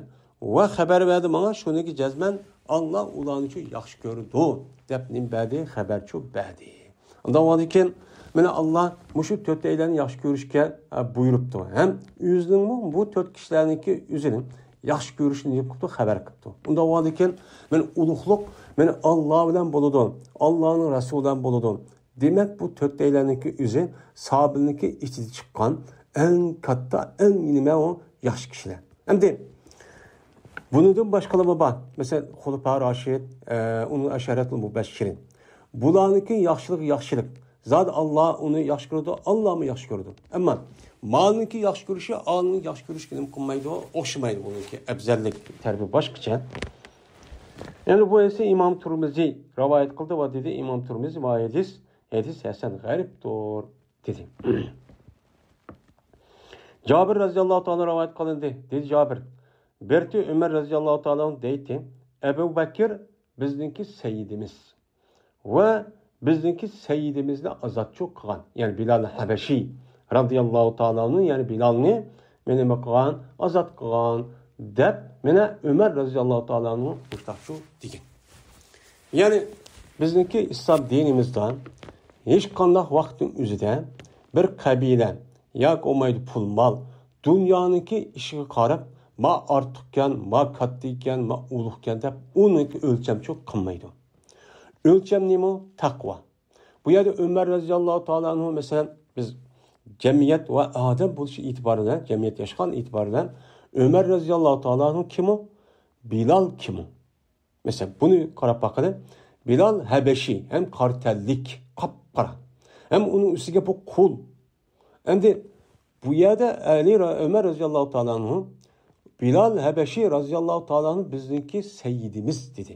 ۋە خەۋەر بەردى ماڭا، شۇنىڭكى جەزمەن ئاللا ئۇلارنىچۇ ياخشى كۆرىدۇ دەپ نېمە بەردى؟ خەۋەرچۇ بەردى. ئۇنداق بولغاندىكىن، مانا ئاللا مۇشۇ تۆتەيلەننى ياخشى كۆرۈشكە، ئە، بۇيرۇپتۇ. ھەم ئۆزىنىڭمۇ بۇ تۆت كىشىلەرنىڭكى ئۆزىنى ياخشى كۆرۈشىنى نېمە قىپتۇ؟ خەۋەر قىپتۇ. ئۇنداق بولغاندىكىن، مانا ئۇلۇغلۇق مانا ئاللا بىلەن بولىدۇ، ئاللانىڭ رەسۇلى بىلەن بولىدۇ. دېمەك، بۇ تۆتەيلەننىڭكى ئۆزى ساھابىلەرنىڭكى ئىچىدە چىققان ئەڭ كاتتا، ئەڭ نېمە ئۇ ياخشى كىشىلەر. ئەمدى بۇنىڭدىن باشقىلارمۇ بار. مەسىلەن، خۇلىپا راشىد، ئە، ئۇنىڭ ئەشەرەتۇل مۇبەششىرىن. بۇلارنىڭكى ياخشىلىقى ياخشىلىق. زادى ئاللا ئۇنى ياخشى كۆرىدۇ، ئاللامۇ ياخشى كۆرىدۇ. ئەمما مالنىڭكى ياخشى كۆرۈشى ئالنىڭ ياخشى كۆرۈشىگە نېمە قىلمايدۇ، ئوخشىمايدۇ. بۇنىڭكى ئەۋزەللىك تەرىپى باشقىچە. يەنى بۇ ھەدىسنى ئىمام تۇرمىزى رىۋايەت قىلدى ۋە دېدى، ئىمام تۇرمىزى، بۇ ھەدىس، ھەدىس ھەسەن غەرىبتۇر، دېدى. جابىر رەزىياللاھۇ تائالا رىۋايەت قىلىندى. دېدى جابىر، بىر ئۆمەر رەزىياللاھۇ تائالا دەيتتى، ئەبۇ بەكىر بىزنىڭكى سەييىدىمىز ۋە بىزنىڭكى سەييىدىمىزنى ئازادچۇ قىلغان، يەنى بىلال ھەبەشى رەزىياللاھۇ تائالا، يەنى بىلالنى مېنى نېمە قىلغان، ئازاد قىلغان، دەپ مانا ئۆمەر رەزىياللاھۇ تائالا مۇشتاقچۇ دېگەن. يەنى بىزنىڭكى ئىسلام دىنىمىزدا ھېچقانداق ۋاقىتنىڭ ئۆزىدە بىر قەبىلە ياكى بولمايدۇ پۇل مال، دۇنيانىڭكى ئىشىغا قاراپ، ما ئارتۇقكەن، ما كاتتا ئىكەن، ما ئۇلۇغكەن دەپ ئۇنىڭكى ئۆلچەمچۇ قىلمايدۇ. ئۆلچەم نېمە؟ تەقۋا. بۇ يەردە ئۆمەر رەزىياللاھۇ تائالا ئەنھۇ، مەسىلەن، بىز جەمئىيەت ۋە ئادەم بولۇش ئېتىبارى بىلەن، جەمئىيەت ياشىغان ئېتىبارى بىلەن ئۆمەر رەزىياللاھۇ تائالا ئەنھۇ كىمۇ؟ بىلال كىمۇ؟ مەسىلەن، بۇنى قاراپ باققىلى. بىلال ھەبەشى، ھەم قارا تەنلىك، قاپقارا. ھەم ئۇنىڭ ئۈستىگە بۇ قۇل. ئەمدى بۇ يەردە ئەلى را-، ئۆمەر رەزىياللاھۇ تائالا ئەنھۇ، بىلال ھەبەشى رەزىياللاھۇ تائالا ئەنھۇ بىزنىڭكى سەييىدىمىز دېدى.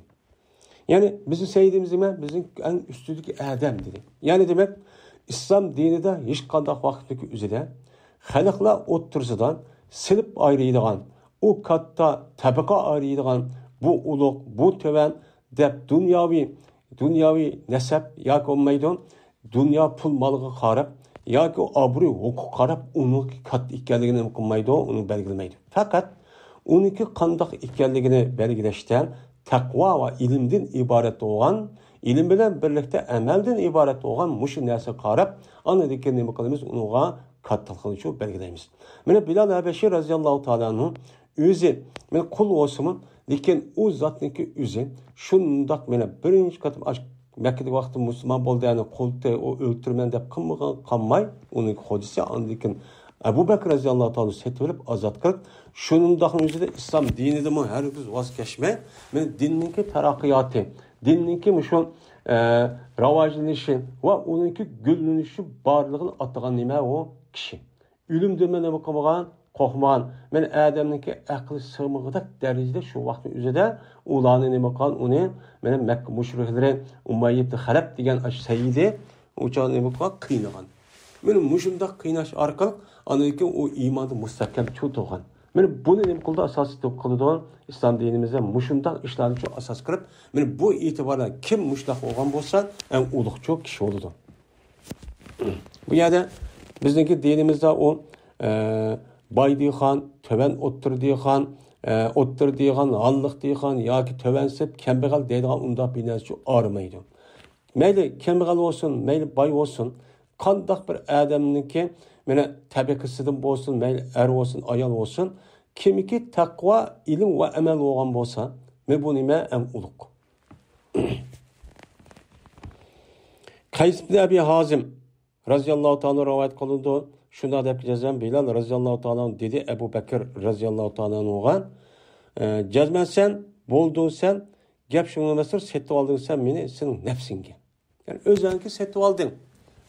يەنى بىزنىڭ سەييىدىمىز نېمە؟ بىزنىڭ ئەڭ ئۈستىدىكى ئادەم دېدى. يەنى دېمەك، ئىسلام دىنىدا ھېچقانداق ۋاقىتتىكى ئۆزىدە خەلقلەر ئوتتۇرىسىدا سىنىپ ئايرىيدىغان، ئۇ كاتتا تەبىقە ئايرىيدىغان، بۇ ئۇلۇغ، بۇ تۆۋەن دەپ دۇنياۋى، دۇنياۋى نەسەب ياكى بولمايدۇ، دۇنيا پۇل مالىغا قاراپ ياكى ئابرۇي ھوقۇققا قاراپ ئۇنىڭ كاتتا ئىكەنلىكىنى نېمە قىلمايدۇ، ئۇنى بەلگىلىمەيدۇ. پەقەت ئۇنىڭكى قانداق ئىكەنلىكىنى بەلگىلەشتە تەقۋا ۋە ئىلىمدىن ئىبارەت بولغان، ئىلىم بىلەن بىرلىكتە ئەمەلدىن ئىبارەت بولغان مۇشۇ نەرسىگە قاراپ، ئاندىن كېيىن نېمە قىلىمىز، ئۇنىڭغا كاتتىلىقىنى شۇ بەلگىلەيمىز. مانا بىلال ھەبەشى رەزىياللاھۇ تائالا ئەنھۇ ئۆزى، مانا قۇل بولسىمۇ، لېكىن ئۇ زاتنىڭكى ئۆزى شۇنداق، مانا بىرىنچى قېتىم ئاش-، مەككىدىكى ۋاقىتتا مۇسۇلمان بولدى، يەنى قۇلتى، ئۇ ئۆلتۈرىمەن دەپ قىلمىغان، قالماي، ئۇنىڭ خوجىسى ئاندىن كېيىن ئەبۇ بەكرى رەزىياللاھۇ تائالا سېتىۋېلىپ ئازاد قىلىپ، شۇنداقنىڭ ئۆزىدە ئىسلام دىنىدىمۇ ھەرگىز ۋاز كەچمەي، مانا دىننىڭكى تەرەققىياتى، دىننىڭكى مۇشۇ، ئە، راۋاجلىنىشى ۋە ئۇنىڭكى گۈللىنىشى بارلىقىنى ئاتىغان نېمە ئۇ كىشى. ئۆلۈمدىن نېمە قىلمىغان؟ قورقمىغان. مانا ئادەمنىڭكى ئەقلى سىغمىغۇدەك دەرىجىدە شۇ ۋاقىتنىڭ ئۆزىدە ئۇلارنى نېمە قىلغان؟ ئۇنى مانا مەككە مۇشرىكلىرى ئۇمەييەت خەلەپ دېگەن ئاشۇ سەييىدى ئۇ چاغدا نېمە قىلغان؟ قىينىغان. مانا مۇشۇنداق قىيناش ئارقىلىق ئاندىن كېيىن ئۇ ئىماندا مۇستەھكەم تۇرغان. مانا بۇنى نېمە قىلىدۇ؟ ئاساس قىلىدۇ ئىسلام دىنىمىزدا مۇشۇنداق ئىشلارنى شۇ ئاساس قىلىپ، مانا بۇ ئېتىباردا كىم مۇشۇنداق بولغان بولسا، ئەڭ ئۇلۇغچۇ كىشى بولىدۇ. بۇ يەردە بىزنىڭكى دىنىمىزدا ئۇ، ئە، باي دېيخان، تۆۋەن ئوتتۇرا دېيخان، ئە، ئوتتۇرا دېيخان، ھاللىق دېيخان ياكى تۆۋەن سىنىپ، كەمبەغەل دەيدىغان ئۇنداق بىر نەرسە ئارىمايدۇ. مەيلى كەمبەغەل بولسۇن، مەيلى باي بولسۇن، قانداق بىر ئادەمنىڭكى، مانا، تەبىقىسىدىن بولسۇن، مەيلى ئەر بولسۇن، ئايال بولسۇن، كىمكى تەقۋا، ئىلىم ۋە ئەمەل بولغان بولسا، مانا بۇ نېمە؟ ئەڭ ئۇلۇغ. قەيس ئىبن ئەبى ھازىم رەزىياللاھۇ تائالا رىۋايەت قىلىنىدۇ. شۇنداق دەپ جەزمەن بىلال رەزىياللاھۇ تائالا دېدى ئەبۇ بەكىر رەزىياللاھۇ تائالا ئەنھۇغا، ئە، جەزمەن سەن بولدۇڭ سەن، گەپ شۇنىڭ ئەمەستۇر، سېتىۋالدىڭ سەن مېنى سېنىڭ نەپسىڭگە. يەنى ئۆزۈڭكى سېتىۋالدىڭ.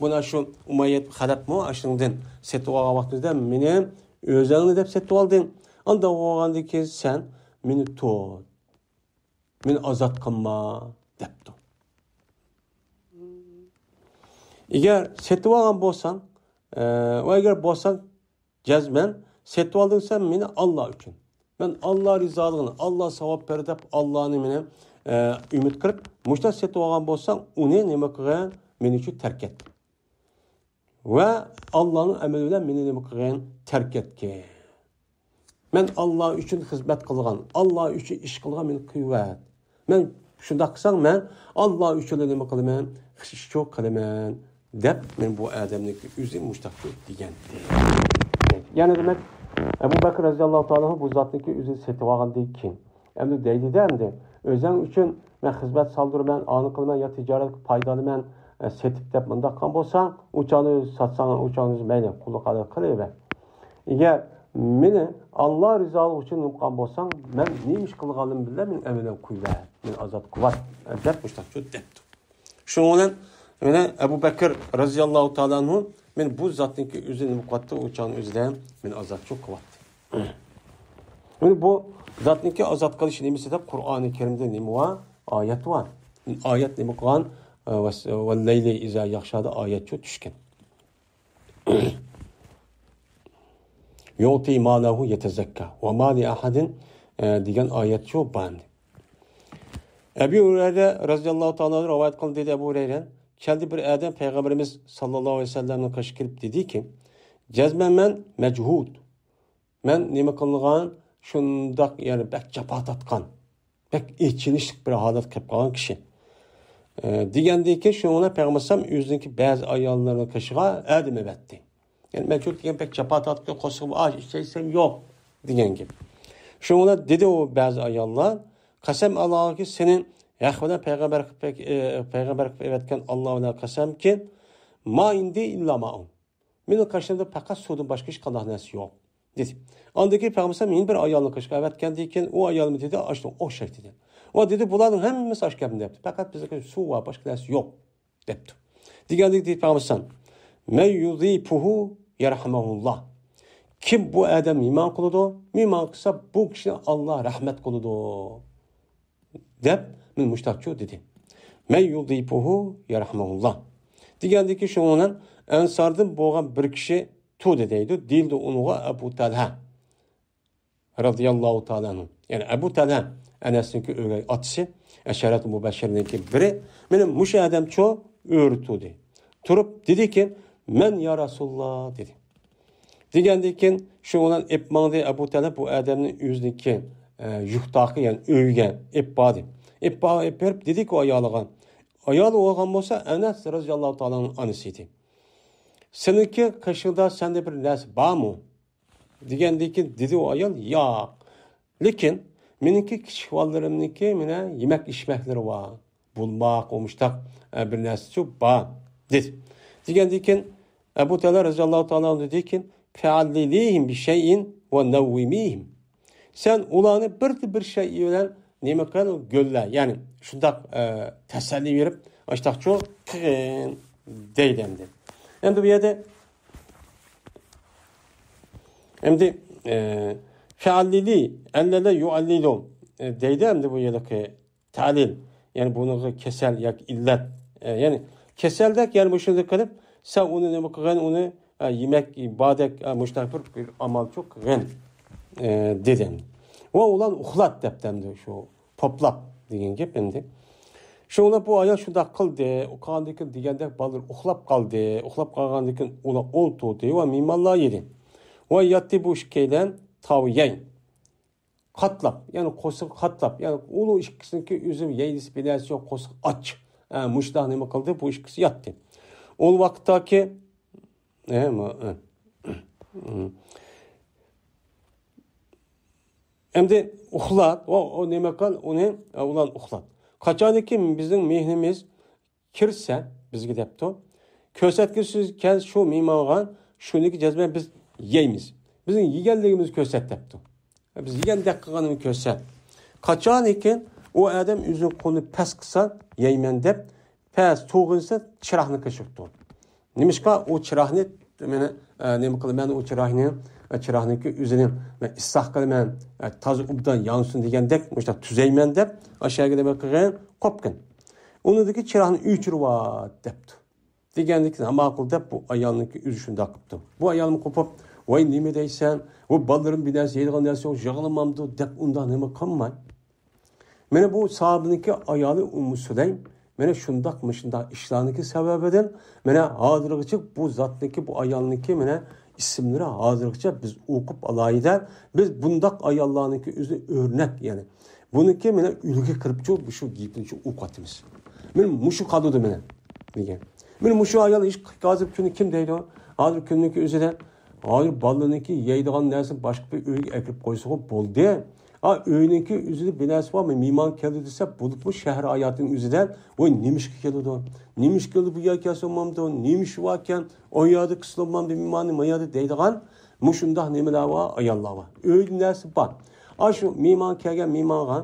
بۇنا شۇ ئۇمەييەت خەلەپمۇ ئاشۇنىڭدىن سېتىۋالغان ۋاقتىمىزدا مېنى ئۆزۈڭنى دەپ سېتىۋالدىڭ. ئانداق بولغاندىن كېيىن سەن مېنى تۇت. مېنى ئازاد قىلما، دەپتۇ. ئەگەر سېتىۋالغان بولساڭ، ئە، ۋە ئەگەر بولساڭ، جەزمەن سېتىۋالدىڭ سەن مېنى ئاللا ئۈچۈن. مەن ئاللا رىزالىقىنى، ئاللا ساۋاب بېرەر دەپ ئاللانى مېنى، ئە، ئۈمىد قىلىپ، مۇشۇنداق سېتىۋالغان بولساڭ، ئۇنى نېمە قىلغىن؟ مېنىڭ ئۈچۈن تەرك ئەت. ۋە ئاللانىڭ ئەمرى بىلەن مېنى نېمە قىلغىن؟ تەرك ئەتكىن. مەن ئاللا ئۈچۈن خىزمەت قىلغان، ئاللا ئۈچۈن ئىش قىلغان مېنى قىلىۋەت. مەن شۇنداق قىلساڭ، مەن ئاللا ئۈچۈنلا نېمە قىلىمەن؟ ئىشچۇ قىلىمەن، دەپ، مەن بۇ ئادەمنىڭكى ئۆزى مۇشتاق دېگەن. يەنى دېمەك، ئەبۇ بەكىر رەزىياللاھۇ تائالا بۇ زاتنىڭكى ئۆزىنى سېتىۋالغاندىن كېيىن، ئەمدى دەيدىدە، ئەمدى ئۆزۈڭ ئۈچۈن مەن خىزمەت سالدۇرىمەن، ئانى قىلىمەن يا تىجارەتكە پايدا ئالىمەن، ئە، سېتىپ دەپ مۇنداق قىلغان بولساڭ، ئۇ چاغنى ساتساڭ، ئۇ چاغنى مەيلى، قۇللۇق قىلىۋەر. ئەگەر مېنى ئاللا رىزالىقى ئۈچۈن نېمە قىلغان بولساڭ، مەن نېمە ئىش قىلغانلىقىم بىلەن مېنى ئەمەلىيەن قويۇۋەر، مېنى ئازاد قىلىۋەت، دەپ مۇشۇنداق دەپتۇ. شۇنىڭ بىلەن مانا ئەبۇ بەكىر رەزىياللاھۇ تائالا ئەنھۇ مېنى بۇ زاتنىڭكى ئۆزى نېمە قىلىۋەتتى، ئۇ چاغنىڭ ئۆزىدە مېنى ئازاد قىلىۋەتتى. مانا بۇ زاتنىڭكى ئازاد قىلىش نېمىسى دەپ قۇرئانى كەرىمدە نېمە بار؟ ئايەت بار. ئايەت نېمە قىلغان؟ ۋەللەيلى ئىزا يەغشادا ئايەتچۇ چۈشكەن. يۇئتى ما لەھۇ يەتەزەككا ۋە ما لىئەھەدىن، ئە، دېگەن ئايەتچۇ بار ئەمدى. ئەبۇ ھۇرەيرە رەزىياللاھۇ تائالا ئەنھۇ رىۋايەت قىلدى، دېدى ئەبۇ ھۇرەيرە، كەلدى بىر ئادەم پەيغەمبىرىمىز ساللاللاھۇ ئەلەيھى ۋەسەللەمنىڭ قېشىغا كېلىپ دېدىكى، جەزمەن مەن مەجھۇد، مەن نېمە قىلىنغان، شۇنداق، يەنى بەك جاپا تارتقان، بەك ئېچىنىشلىق بىر ھالەتكە كېلىپ قالغان كىشى. ئە، دېگەندىن كېيىن شۇنىڭ بىلەن پەيغەمبەر ئەلەيھىسسالام ئۆزىنىڭكى بەزى ئاياللىرىنىڭ قېشىغا ئادەم ئەۋەتتى. يەنى مەجھۇد دېگەن بەك جاپا تارتقان، قورسىقىغا ئاش ئىچەيسەن يوق دېگەن گەپ. شۇنىڭ بىلەن دېدى ئۇ بەزى ئاياللار، قەسەم ئاللاھكى سېنى ھەق بىلەن پەيغەمبەر قىلىپ، ئە، پەيغەمبەر قىلىپ ئەۋەتكەن ئاللا بىلەن قەسەمكى، ما ئىندى ئىللا مائۇن. مېنىڭ قېشىمدا پەقەت سۇدىن باشقا ھېچقانداق نەرسە يوق، دېدى. ئاندىن كېيىن پەيغەمبەر ئەلەيھىسسالام يەنە بىر ئايالنىڭ قېشىغا ئەۋەتكەندىن كېيىن، ئۇ ئايالمۇ دېدى، ئاشۇنىڭغا ئوخشاش دېگەن. ئۇ دېدى، بۇلارنىڭ ھەممىسى ئاشۇ گەپنى دەپتۇ. پەقەت بىزنىڭكى سۇ بار، باشقا نەرسە يوق، دەپتۇ. دېگەندىكىن دېدى پەيغەمبەر ئەلەيھىسسالام، مەن يۇزىفۇھۇ يەرھەمۇھۇللا. كىم بۇ ئادەم مېھمان قىلىدۇ، مېھمان قىلسا بۇ كىشىنى ئاللا رەھمەت قىلىدۇ. دەپ، مانا مۇشتاقچۇ دېدى. مەن يۇزىفۇھۇ يەرھەمۇھۇللا. دېگەندىكى شۇنىڭ بىلەن ئەنساردىن بولغان بىر كىشى تۇردى دەيدۇ، دېيىلدى ئۇنىڭغا ئەبۇ تەلھە رەزىياللاھۇ تائالا ئەنھۇ. يەنى ئەبۇ تەلھە ئەنەسنىڭكى ئۆگەي ئاتىسى، ئەشەرەتۇ مۇبەششىرىنىڭكى بىرى. مانا مۇشۇ ئادەمچۇ ئۆرە تۇردى. تۇرۇپ دېدىكى، مەن يا رەسۇلاللا دېدى. دېگەندىن كېيىن شۇ بىلەن ئېلىپ ماڭدى ئەبۇ تەلھە بۇ ئادەمنى ئۆزىنىڭكى، ئە، يۇرتىغا، يەنى ئۆيىگە ئېلىپ باردى. ئېلىپ بار-، ئېلىپ بېرىپ دېدىكى ئايالىغا، ئايالى بولغان بولسا ئەنەس رەزىياللاھۇ تائالانىڭ ئانىسى ئىدى. سېنىڭكى قېشىڭدا سەندە بىر نەرسە بارمۇ؟ دېگەندىن كېيىن دېدى ئۇ ئايال، ياق. لېكىن مېنىڭكى كىچىك بالىلىرىمنىڭكى مانا يېمەك ئىچمەكلىرى بار. بولماق، ئومۇشتاق، ئە، بىر نەرسىچۇ بار، دېدى. دېگەندىن كېيىن ئەبۇ تەلھە رەزىياللاھۇ تائالا ئەنھۇ دېدىكى، فەئەللىلىھىم بىشەيئىن ۋە نەۋۋىمىھىم. سەن ئۇلارنى بىر، بىر شەي بىلەن نېمە قىل، گۆللە، يەنى شۇنداق، ئە، تەسەللى بېرىپ، ئاشتاقچۇ قىلغىن، دەيدۇ ئەمدى. ئەمدى بۇ يەردە، ئەمدى، ئە، فەئەللىلى، ئەللەلە يۇئەللىلۇ، ئە، دەيدۇ ئەمدى بۇ يەردىكى تەلىل، يەنى بۇنىڭغا كېسەل ياكى ئىللەت، ئە، يەنى كېسەلدەك، يەنى مۇشۇنداق قىلىپ، سەن ئۇنى نېمە قىلغىن، ئۇنى، ئە، يېمەك، باردەك، ئە، مۇشۇنداق بىر، بىر ئامالچۇ قىلغىن، ئە، دېدى. ۋە ئۇلار ئۇخلات دەپتۇ ئەمدى شۇ توپلاپ دېگەن گەپ ئەمدى. شۇڭلار بۇ ئايال شۇنداق قىلدى، ئۇ قىلغاندىن كېيىن دېگەندەك بالىلار ئۇخلاپ قالدى، ئۇخلاپ قالغاندىن كېيىن ئۇلار ئولتۇردى ۋە مېھمانلار يېدى. ۋە ياتتى بۇ ئىككىيلەن تاۋۇيەي. قاتلاپ، يەنى قورسىقى قاتلاپ، يەنى ئۇلار ئىككىسىنىڭكى ئۆزى يەيدىسى بىنەسى يوق، قورسىقى ئاچ. ئە، مۇشۇنداق نېمە قىلدى، بۇ ئىككىسى ياتتى. ئۇ ۋاقىتتاكى، ئە، ما-، ئە، ئەمدى ئۇخلات، ئۇ، ئۇ نېمە قىل، ئۇنى، ئە، ئۇلار ئۇخلات. قاچانكى بىزنىڭ مېھمىنىمىز كىرسە بىزگە دەپتۇ. كۆرسەتكۈسىز كەل شۇ مېھمانغا، شۇنىڭكى جەزمەن بىز يەيمىز. بىزنىڭ يېگەنلىكىمىزنى كۆرسەت دەپتۇ. بىز يېگەندەك قىلغىنىمىزنى كۆرسەت. قاچانكى ئۇ ئادەم ئۆزىنىڭ قولىنى پەس قىلسا، يەيمەن دەپ، پەس تۇرغىنىسى چىراغنى قېچىرىپتۇ. نېمىشقا ئۇ چىراغنى، مانا، ئە، نېمە قىلىمەن، ئۇ چىراغنى، ئە، چىراغنىڭكى ئۆزىنى مەن ئىسلاھ قىلىمەن، ئە، تازا ئوبدان يانسۇن دېگەندەك، مۇشۇنداق تۈزەيمەن دەپ، ئاشۇ يەرگە نېمە قىلغان، قوپقىن. ئۇنىڭدىكى چىراغنى ئۆچۈرۈۋەت دەپتۇ. دېگەندىن كېيىن، ھە، ماقۇل دەپ، بۇ ئايالنىڭكى ئۆزى شۇنداق قىپتۇ. بۇ ئايالمۇ قوپۇپ، ۋاي، نېمە دەيسەن، بۇ بالىلىرىم بىر نەرسە يەيدىغان نەرسە يوق، يىغلىمامدۇ دەپ، ئۇنداق نېمە قىلماي. مانا بۇ ساھابىنىڭكى ئايالى ئۇممۇ سۇلەيم، مانا شۇنداق، مۇشۇنداق ئىشلارنىڭكى سەۋەبىدىن، مانا ھازىرغىچە بۇ زاتنىڭكى، بۇ ئايالنىڭكى، مانا ئىسىملىرى ھازىرغىچە بىز ئوقۇپ ئالايىدە، بىز بۇنداق ئاياللارنىڭكى ئۆزى ئۆرنەك، يەنى بۇنىڭكى مانا ئۈلگە قىلىپچۇ، شۇ گېپىنىچۇ ئوقۇۋاتىمىز. مانا مۇشۇ قالىدۇ مانا دېگەن. مانا مۇشۇ ئايال ھېچ ھازىر كۈنى كىم دەيدۇ؟ ھازىر كۈننىڭكى ئۆزىدە، ھازىر بالىنىڭكى يەيدىغان نەرسىنى باشقا بىر ئۆيگە ئەكىرىپ قويسىغۇ بولدى. ئا، ئۆينىڭكى ئۆزىدە بىر نەرسە بارمۇ؟ مېھمان كەلدى دېسە، بولۇپمۇ شەھەر ھاياتىنىڭ ئۆزىدە، ۋاي، نېمىشقا كېلىدۇ؟ نېمىشقا كېلىدۇ؟ بۇ يەرگە كەلسە بولمامدۇ؟ نېمە ئىشى باركەن؟ ئۇ يەردە قىلسا بولمامدۇ؟ مېھماننى ما يەردە دەيدىغان، مۇشۇنداق نېمىلەر بار، ئاياللار بار. ئۆيدە نەرسە بار. ئاشۇ مېھمان كەلگەن مېھمانغا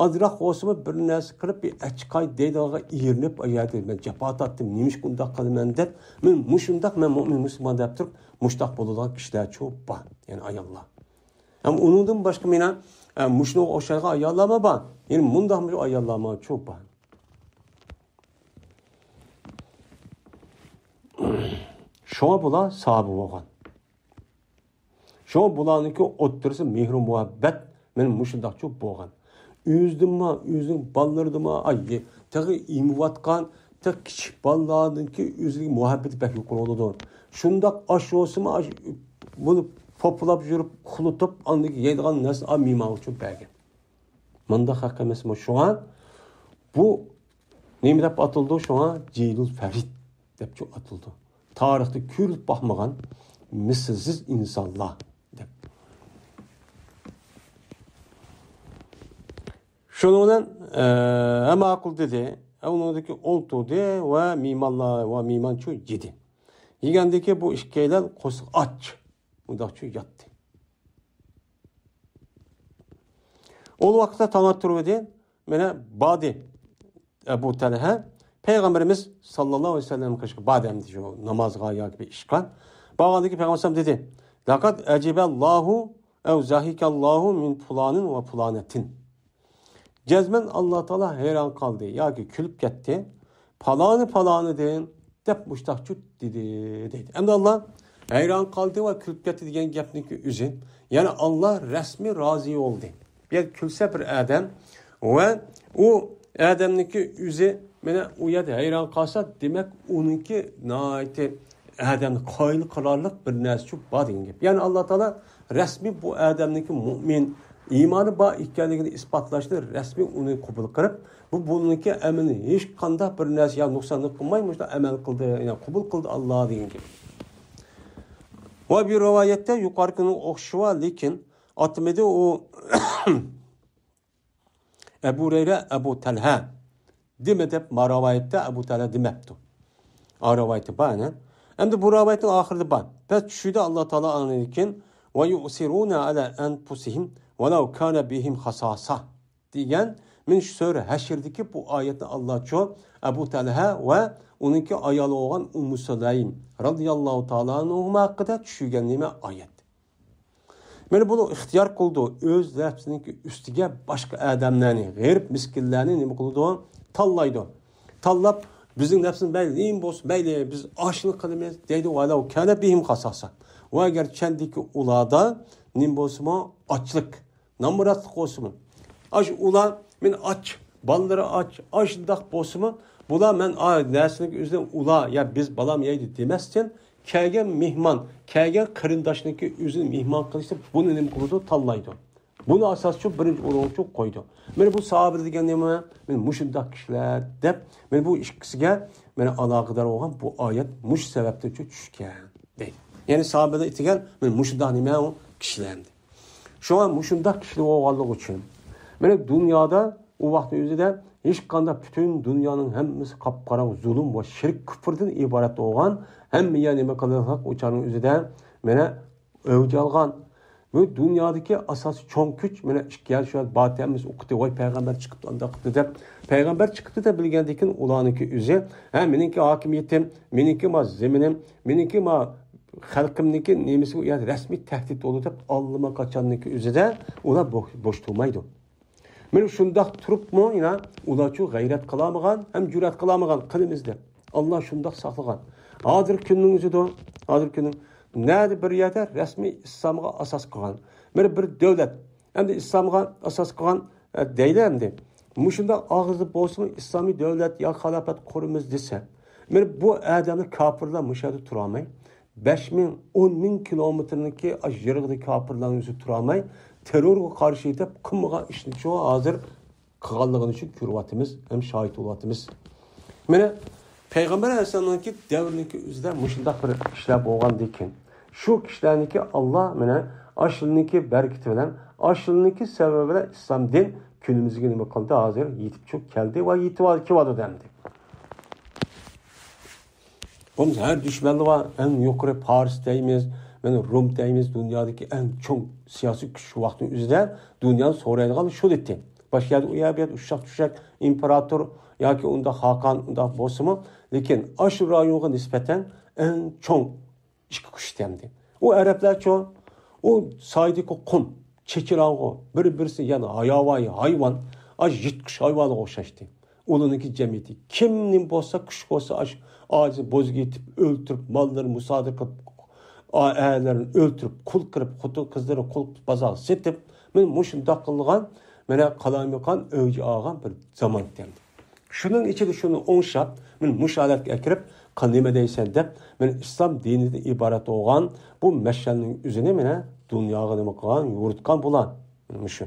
ئازراق بولسىمۇ بىر نەرسە قىلىپ، بىر ئەچچىقاي دەيدىغانغا ئېرىنىپ، ئايالى، مەن جاپا تارتتىم، نېمىشقا ئۇنداق قىلىمەن دەپ، مەن مۇشۇنداق، مەن مۆمىن مۇسۇلمان دەپ تۇرۇپ، مۇشۇنداق بولىدىغان كىشىلەرچۇ بار. يەنى ئاياللار. ھەم ئۇنىڭدىن باشقا مېنىڭ، ئە، مۇشۇنىڭغا ئوخشايدىغان ئاياللارمۇ بار. يەنى مۇنداقمۇ ئاياللارمۇچۇ بار. شۇڭا بۇلار ساھابە بولغان. شۇڭا بۇلارنىڭكى ئوتتۇرىسى مېھرى مۇھەببەت مانا مۇشۇنداقچۇ بولغان. ئۆزىدىنمۇ، ئۆزىنىڭ بالىلىرىدىنمۇ، ئاي، تېخى ئېمىۋاتقان، تېخى كىچىك بالىلاردىنكى ئۆزىگە مۇھەببىتى بەك يۇقىرى بولىدۇ. شۇنداق ئاش بولسىمۇ، ئاش، بۇنى پوپىلاپ يۈرۈپ، ئۇخلىتىپ، ئاندىن كېيىن يەيدىغان نەرسىنى ئا مېھمانغىچۇ بەرگەن. مۇنداق ھەق ئەمەسمۇ؟ شۇڭا بۇ نېمە دەپ ئاتىلىدۇ؟ شۇڭا جىلۇل فەرىد دەپچۇ ئاتىلىدۇ. تارىختا كۆرۈلۈپ باقمىغان مىسلىسىز ئىنسانلار دەپ. شۇنىڭ بىلەن، ئە، ھەم ماقۇل دېدى. ئۇنىڭدىكى ئولتۇردى ۋە مېھمانلار ۋە مېھمانچۇ يېدى. يېگەندىكى بۇ ئىككىيلەن قورسىقى ئاچ. مۇنداقچۇ ياتتى. ئۇ ۋاقىتتا تاڭ ئاتتۇرۇۋىدى. مانا باردى ئەبۇ تەلھە پەيغەمبىرىمىز ساللاللاھۇ ئەلەيھى ۋەسەللەم قېشىغا باردى ئەمدى شۇ نامازغا ياكى بىر ئىشقا. بارغاندىكى پەيغەمبەر دېدى، لەقەد ئەجىبەللاھۇ ئەۋ زەھىكەللاھۇ مىن پۇلانىن ۋە پۇلانەتىن. جەزمەن ئاللا تائالا ھەيران قالدى ياكى كۈلۈپ كەتتى. پالانى پالانىدىن دەپ مۇشتاقچۇ دېدى، دەيدۇ. ئەمدى ئاللا ھەيران قالدى ۋە كۈلۈپ كەتتى دېگەن گەپنىڭكى ئۆزى. يەنى ئاللا رەسمىي رازى بولدى. بۇ يەردە كۈلسە بىر ئادەم ۋە ئۇ ئادەمنىڭكى ئۆزى مانا ئۇ يەردە ھەيران قالسا، دېمەك، ئۇنىڭكى ناھايىتى ئادەمنى قايىل قىلارلىق بىر نەرسىچۇ بار دېگەن گەپ. يەنى ئاللا تائالا رەسمىي بۇ ئادەمنىڭكى مۇئمىن، ئىمانى بار ئىكەنلىكىنى ئىسپاتلاشنى رەسمىي ئۇنى قوبۇل قىلىپ، بۇ بۇنىڭكى ئەمىلىنى ھېچقانداق بىر نەرسە يا نۇقسانلىق قىلماي مۇشۇنداق ئەمەل قىلدى، يەنى قوبۇل قىلدى ئاللا دېگەن گەپ. ۋە بىر رىۋايەتتە يۇقىرىقىنىڭ ئوخشىشى بار، لېكىن ئاتىمىدى ئۇ ئەبۇ ھۇرەيرە، ئەبۇ تەلھە دېمە دەپ، ما رىۋايەتتە ئەبۇ تەلھە دېمەپتۇ. ئا رىۋايىتى بار، ئەنە. ئەمدى بۇ رىۋايەتنىڭ ئاخىرىدا بار. بەس چۈشىدە ئاللا تائالا ئاندىن كېيىن، ۋە يۇئسىرۇنە ئەلە ئەنفۇسىھىم ۋەلەۋ كانە بىھىم خاساسا دېگەن، مىن سۈرە ھەشردىكى بۇ ئايەتنى ئاللاچۇ ئەبۇ تەلھە ۋە ئۇنىڭكى ئايالى بولغان ئۇممۇ سۇلەيم رازىياللاھۇ تائالا ئەنھۇما ھەققىدە چۈشۈرگەن نېمە ئايەت. مانا بۇنى ئىختىيار قىلىدۇ، ئۆز نەپسىنىڭكى ئۈستىگە باشقا ئادەملەرنى، غېرىب مىسكىنلەرنى نېمە قىلىدۇ؟ تاللايدۇ. تاللاپ، بىزنىڭ نەپسىمىز مەيلى نېمە بولسۇن، مەيلى، بىز ئاشۇنى قىلىمىز دەيدۇ، ۋەلەۋ كانە بىھىم خاساسا. ۋە ئەگەر چەندىكى ئۇلاردا نېمە بولسىمۇ، ئاچلىق، نامراتلىق بولسىمۇ، ئاشۇ ئۇلار، مەن ئاچ، بالىلىرى ئاچ، ئاشۇنداق بولسىمۇ، بۇلار مەن ئا نەرسىنىڭ ئۆزىنى ئۇلار يا بىز بالام يەيدۇ دېمەستىن، كەلگەن مېھمان، كەلگەن قېرىنداشنىڭكى ئۆزىنى مېھمان قىلىشتا بۇنى نېمە قىلىدۇ؟ تاللايدۇ. بۇنى ئاساسچۇ بىرىنچى ئورۇنغىچۇ قويدى. مانا بۇ ساھابە دېگەن نېمە؟ مانا مۇشۇنداق كىشىلەر دەپ، مانا بۇ ئىككىسىگە مانا ئالاقىدار بولغان بۇ ئايەت مۇشۇ سەۋەبتىنچۇ چۈشكەن دەيدۇ. يەنى ساھابىلەر ئېيتىدىغان مانا مۇشۇنداق نېمە ئۇ كىشىلەر. شۇڭا مۇشۇنداق كىشىلەر بولغانلىقى ئۈچۈن، مانا دۇنيادا ئۇ ۋاقىتنىڭ ئۆزىدە ھېچقانداق پۈتۈن دۇنيانىڭ ھەممىسى قاپقاراڭغۇ زۇلۇم ۋە شىرك كۇپۇردىن ئىبارەت بولغان ھەممە يەر نېمە قىلىنغان ئۇ چاغنىڭ ئۆزىدە مانا ئەۋج ئالغان. بۇ دۇنيادىكى ئاساسىي چوڭ كۈچ مانا ئىككى يەر شۇ باتى ھەممىسى ئۇقتى، ۋاي پەيغەمبەر چىقىپتۇ ئانداق قىپتۇ دەپ، پەيغەمبەر چىقىپتۇ دەپ بىلگەندىن كېيىن ئۇلارنىڭكى ئۆزى، ھە مېنىڭكى ھاكىمىيىتىم، مېنىڭكى ما زېمىنىم، مېنىڭكى ما خەلقىمنىڭكى نېمىسى ئۇ يەردە رەسمىي تەھدىت بولىدۇ دەپ ئاللىماقاچاننىڭكى ئۆزىدە ئۇلار بوش، بوش تۇرمايدۇ. مانا شۇنداق تۇرۇپمۇ يەنە ئۇلارچۇ غەيرەت قىلالمىغان ھەم جۈرئەت قىلالمىغان قىلىمىز دەپ. ئاللا شۇنداق ساقلىغان. ھازىرقى كۈننىڭ ئۆزىدۇ، ھازىرقى كۈننىڭ نەدە بىر يەردە رەسمىي ئىسلامغا ئاساس قىلغان. مانا بىر دۆلەت، ئەمدى ئىسلامغا ئاساس قىلغان، ئە، دەيلى ئەمدى. مۇشۇنداق ئاغزى بولسىمۇ ئىسلامىي دۆلەت يا خىلاپەت قۇرىمىز دېسە، مانا بۇ ئادەملەر كاپىرلار مۇشۇ يەردە تۇرالماي، بەش مىڭ، ئون مىڭ كىلومېتىرنىڭكى ئاش يىرىقىدا كاپىرلارنىڭ ئۆزى تۇرالماي، تېررورغا قارشى دەپ قىلمىغان ئىشنى شۇ ھازىر قىلغانلىقىنى شۇ كۆرۈۋاتىمىز ھەم شاھىت بولۇۋاتىمىز. مانا پەيغەمبەر ئەلەيھىسسالامنىڭكى دەۋرىنىڭكى ئۆزىدە مۇشۇنداق بىر ئىشلار بولغاندىكىن، شۇ كىشىلەرنىڭكى ئاللا مانا ئاشۇنىڭكى بەرىكىتى بىلەن، ئاشۇنىڭكى سەۋەبى بىلەن ئىسلام دىن كۈنىمىزگە نېمە قىلدى؟ ھازىر يېتىپ چۈشۈپ كەلدى ۋە يېتىپ كېلىۋاتىدۇ ئەمدى. بولمىسا ھەر دۈشمەنلىرى بار، ئەڭ يۇقىرى پارس دەيمىز، مانا روم دەيمىز، دۇنيادىكى ئەڭ چوڭ سىياسىي كۈچ شۇ ۋاقىتنىڭ ئۆزىدە دۇنيانى سورايدىغان شۇ ئىدى. باشقا يەردە، ئۇ يەر، بۇ يەردە ئۇششاق-چۈششەك ئىمپېراتور ياكى ئۇنداق خاقان ئۇنداق بولسىمۇ، لېكىن ئاشۇ رايونغا نىسبەتەن ئەڭ چوڭ ئىككى كۈچ ئىدى. ئۇ ئەرەبلەرچۇ، ئۇ سايدىكى قۇم، چېچىلاڭغۇ، بىر-بىرسى، يەنى ياۋايى ھايۋان، ئاش يىرتقۇچ ھايۋانغا ئوخشاشتى. ئۇلارنىڭكى جەمئىيىتى. كىم نېمە بولسا، كۈچ بولسا، ئاش ئاجىز بوزىگە يېتىپ، ئۆلتۈرۈپ، ماللىرىنى مۇسادىرە قىلىپ، ئا-، ئەرلىرىنى ئۆلتۈرۈپ، قۇل قىلىپ، خوتۇن قىزلىرىنى قۇل قىلىپ، بازارغا سېتىپ، مانا مۇشۇنداق قىلغان، مانا قالايمىقان ئەۋج ئالغان بىر زامان ئىكەن. شۇنىڭ ئىچىدە شۇنى ئوڭشاپ، مانا مۇشۇ ھالەتكە ئەكىرىپ، قا-، نېمە دەيسەن دەپ، مانا ئىسلام دىنىدىن ئىبارەت بولغان بۇ مەشئەلنىڭ ئۆزىنى مانا دۇنياغا نېمە قىلغان، يورۇتقان بۇلار. مانا مۇشۇ.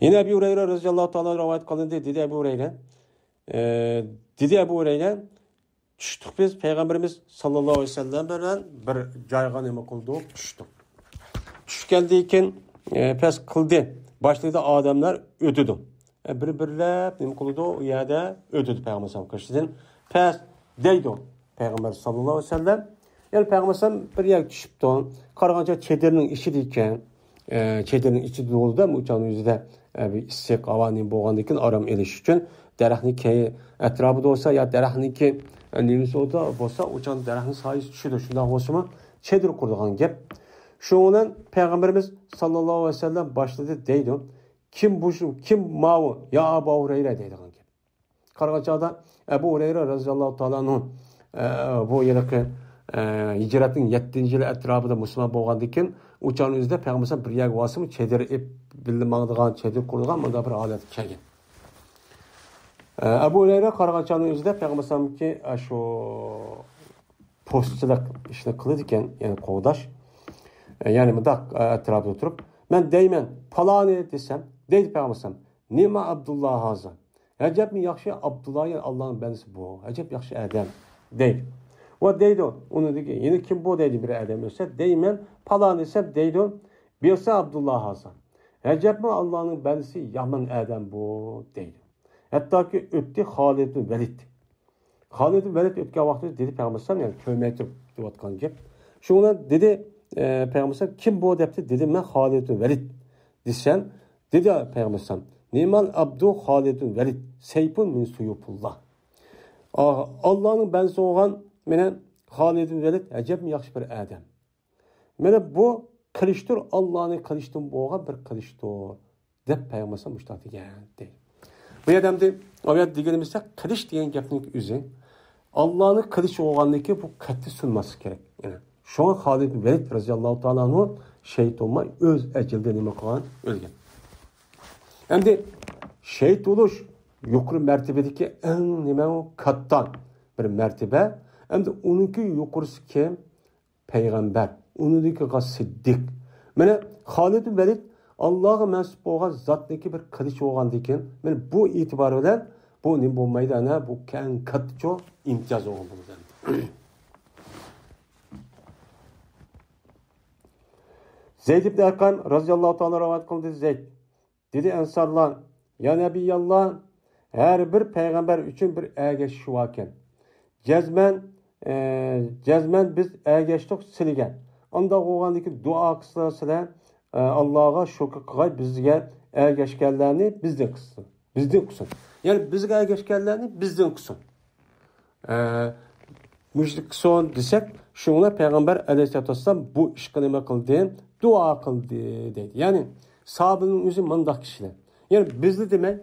يەنە ئەبۇ ھۇرەيرە رەزىياللاھۇ تائالا رىۋايەت قىلىندى. دېدى ئەبۇ ھۇرەيرە، ئە، دېدى ئەبۇ ھۇرەيرە، چۈشتۇق بىز پەيغەمبىرىمىز ساللاللاھۇ ئەلەيھى ۋەسەللەم بىلەن بىر جايغا نېمە قىلدۇق؟ چۈشتۇق. چۈشكەندىن كېيىن، ئە، پەس قىلدى. باشلىدى ئادەملەر ئۆتىدۇ. ئە، بىر-بىرلەپ نېمە قىلىدۇ؟ ئۇ يەردە ئۆتىدۇ پەيغەمبەر ئەلەيھىسسالام قېشىدىن. پەس دەيدۇ پەيغەمبەر ساللاللاھۇ ئەلەيھى ۋەسەللەم. يەنى پەيغەمبەر ئەلەيھىسسالام بىر يەرگە چۈشۈپتۇ. قارىغانچە چېدىرنىڭ ئىچىدە ئىكەن. ئە، چېدىرنىڭ ئىچىدە بولىدۇ، ئۇ چاغنىڭ ئۆزىدە، ئە، بىر ئىسسىق ھاۋا نېمە بولغاندىن كېيىن ئارام ئېلىش ئۈچۈن دەرەخنىڭ كەي-، ئەتراپىدا بولسا يا دەرەخنىڭكى، ئە، نېمىسى بولسا، بولسا ئۇ چاغدا دەرەخنىڭ سايىسى چۈشىدۇ. شۇنداق بولسىمۇ چېدىر قۇرىدىغان گەپ. شۇنىڭ بىلەن پەيغەمبىرىمىز ساللاللاھۇ ئەلەيھى ۋەسەللەم باشلىدى دەيدۇ. كىم بۇ، كىم ماۋۇ؟ يا ئەبا ھۇرەيرە دەيدىغان گەپ. قارىغان چاغدا ئەبۇ ھۇرەيرە رەزىياللاھۇ تائالا ئەنھۇ، ئە، بۇ ھېلىقى، ئە، ھىجرەتنىڭ يەتتىنچى يىلى ئەتراپىدا مۇسۇلمان بولغاندىن كېيىن، ئۇ چاغنىڭ ئۆزىدە پەيغەمبەر بىر يەرگە بارسىمۇ، چېدىر ئېلىپ بىللە ماڭىدىغان، چېدىر قۇرىدىغان مۇنداق بىر ھالەتكە كەلگەن. ئە، ئەبۇ ھۇرەيرە قارىغان چاغنىڭ ئۆزىدە پەيغەمبەرنىڭكى، ئە، شۇ پوستچىلىق ئىشنى قىلىدىكەن، يەنى قوغداش. ئە، يەنى مۇنداق، ئە، ئەتراپىدا تۇرۇپ، مەن دەيمەن، پالانى دېسەم، دەيدۇ پەيغەمبەر، نېمە ئابدۇللا ھازا؟ ئەجەبمۇ ياخشى ئابدۇللا، يەنى ئاللانىڭ بەندىسى بۇ. ئەجەب ياخشى ئادەم، دەيدۇ. ۋە دەيدۇ، ئۇنىڭدىن كېيىن، يەنە كىم بۇ دەيدۇ بىر ئادەم ئۆتسە، دەيمەن، پالانى دېسەم، دەيدۇ، بىئسە ئابدۇللا ھازا. ئەجەبمۇ ئاللانىڭ بەندىسى، يامان ئادەم بۇ، دەيدۇ. ھەتتاكى ئۆتتى خالىد بىن ۋەلىد. خالىد بىن ۋەلىد ئۆتكەن ۋاقتىدا دېدى پەيغەمبەر ئەلەيھىسسالام، يەنى كۆرمەي تۇرۇپ دەۋاتقان گەپ. شۇنىڭ بىلەن دېدى، ئە، پەيغەمبەر ئەلەيھىسسالام، كىم بۇ دەپتۇ؟ دېدىم، مەن خالىد بىن ۋەلىد دېسەم، دېدى پەيغەمبەر ئەلەيھىسسالام، نېمەل ئابدۇ خالىد بىن ۋەلىد، سەيفۇن مىن سۇيۇفۇللا. ئا-، ئاللانىڭ بەندىسى بولغان مانا خالىد بىن ۋەلىد ئەجەبمۇ ياخشى بىر ئادەم. مانا بۇ قىلىچتۇر، ئاللانىڭ قىلىچتىن بولغان بىر قىلىچتۇر، دەپ پەيغەمبەر ئەلەيھىسسالام مۇشۇنداق دېگەن، دەيدۇ. بۇ يەردە ئەمدى، ئۇ يەردە دېگىنىمىزدەك، قىلىچ دېگەن گەپنىڭ ئۆزى ئاللانىڭ قىلىچى بولغاندىن كېيىن بۇ قەتئىي سۇنماسلىق كېرەك. يەنى شۇڭا خالىد بىن ۋەلىد رەزىياللاھۇ تائالا ئەنھۇ شېھىت بولماي ئۆز ئەجىلىدە نېمە قىلغان؟ ئۆلگەن. ئەمدى شېھىت بولۇش يۇقىرى مەرتىبىدىكى ئەڭ نېمە ئۇ؟ كاتتا بىر مەرتىبە. ئەمدى ئۇنىڭكى يۇقىرىسى كىم؟ پەيغەمبەر، ئۇنىڭدىن كېيىن سىددىق. مانا خالىد بىن ۋەلىد ئاللاغا مەنسۇپ بولغان زاتنىڭكى بىر قىلىچى بولغاندىن كېيىن، مانا بۇ ئېتىبار بىلەن بۇ نېمە بولمايدۇ، ئەنە بۇ كەڭ كاتتىچۇ ئىمتىياز بولغان بولىدۇ. زەيد ئىبن ئەرقەم رەزىياللاھۇ تائالا رىۋايەت قىلدى. زەيد دېدى، ئەنسارلار، يا نەبىياللا، ھەر بىر پەيغەمبەر ئۈچۈن بىر ئەگەشۈش باركەن. جەزمەن، ئە، جەزمەن بىز ئەگەشتۇق سىلىگە. ئانداق بولغاندىكىن دۇئا قىلسىلا سىلە، ئە، ئاللاغا شۈكۈر قىلغاي، بىزگە ئەگەشكەنلەرنى بىزدىن قىلسۇن. بىزدىن قىلسۇن. يەنى بىزگە ئەگەشكەنلەرنى بىزدىن قىلسۇن. ئە، مۇشۇنداق قىلسۇن دېسەك، شۇڭا پەيغەمبەر ئەلەيھىسسالاتۇ ۋەسسالام بۇ ئىشقا نېمە قىلدى؟ دۇئا قىلدى دەيدۇ. يەنى ساھابىنىڭ ئۆزى مۇنداق كىشىلەر. يەنى بىزنى دېمەي،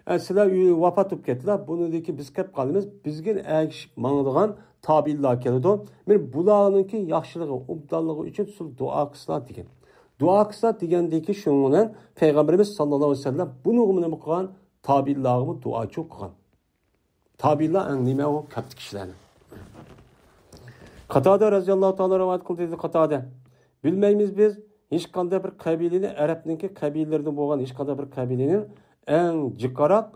ئە، سىلەر ئۆيى ۋاپات بولۇپ كەتتىلە، بۇنىڭدىن كېيىن بىز كېتىپ قالىمىز، بىزگە ئەگىشىپ ماڭىدىغان تابىئىنلار كېلىدۇ. مانا بۇلارنىڭكى ياخشىلىقى، ئوبدانلىقى ئۈچۈن سىلەر دۇئا قىلسىلا دېگەن. دۇئا قىلسىلا دېگەندىكى شۇنىڭ بىلەن پەيغەمبىرىمىز ساللاللاھۇ ئەلەيھى ۋەسەللەم بۇنىڭغا نېمە قىلغان؟ تابىئىنلارغىمۇ دۇئاچۇ قىلغان. تابىئىنلار ئەڭ نېمە ئۇ؟ كاتتا كىشىلەرنى. قاتادە رەزىياللاھۇ تائالا رىۋايەت قىلدى، دېدى قاتادە. بىلمەيمىز بىز ھېچقانداق بىر قەبىلىنى، ئەرەبنىڭكى قەبىلىلىرىدىن بولغان ھېچقانداق بىر قەبىلىنىڭ ئەڭ جىقراق،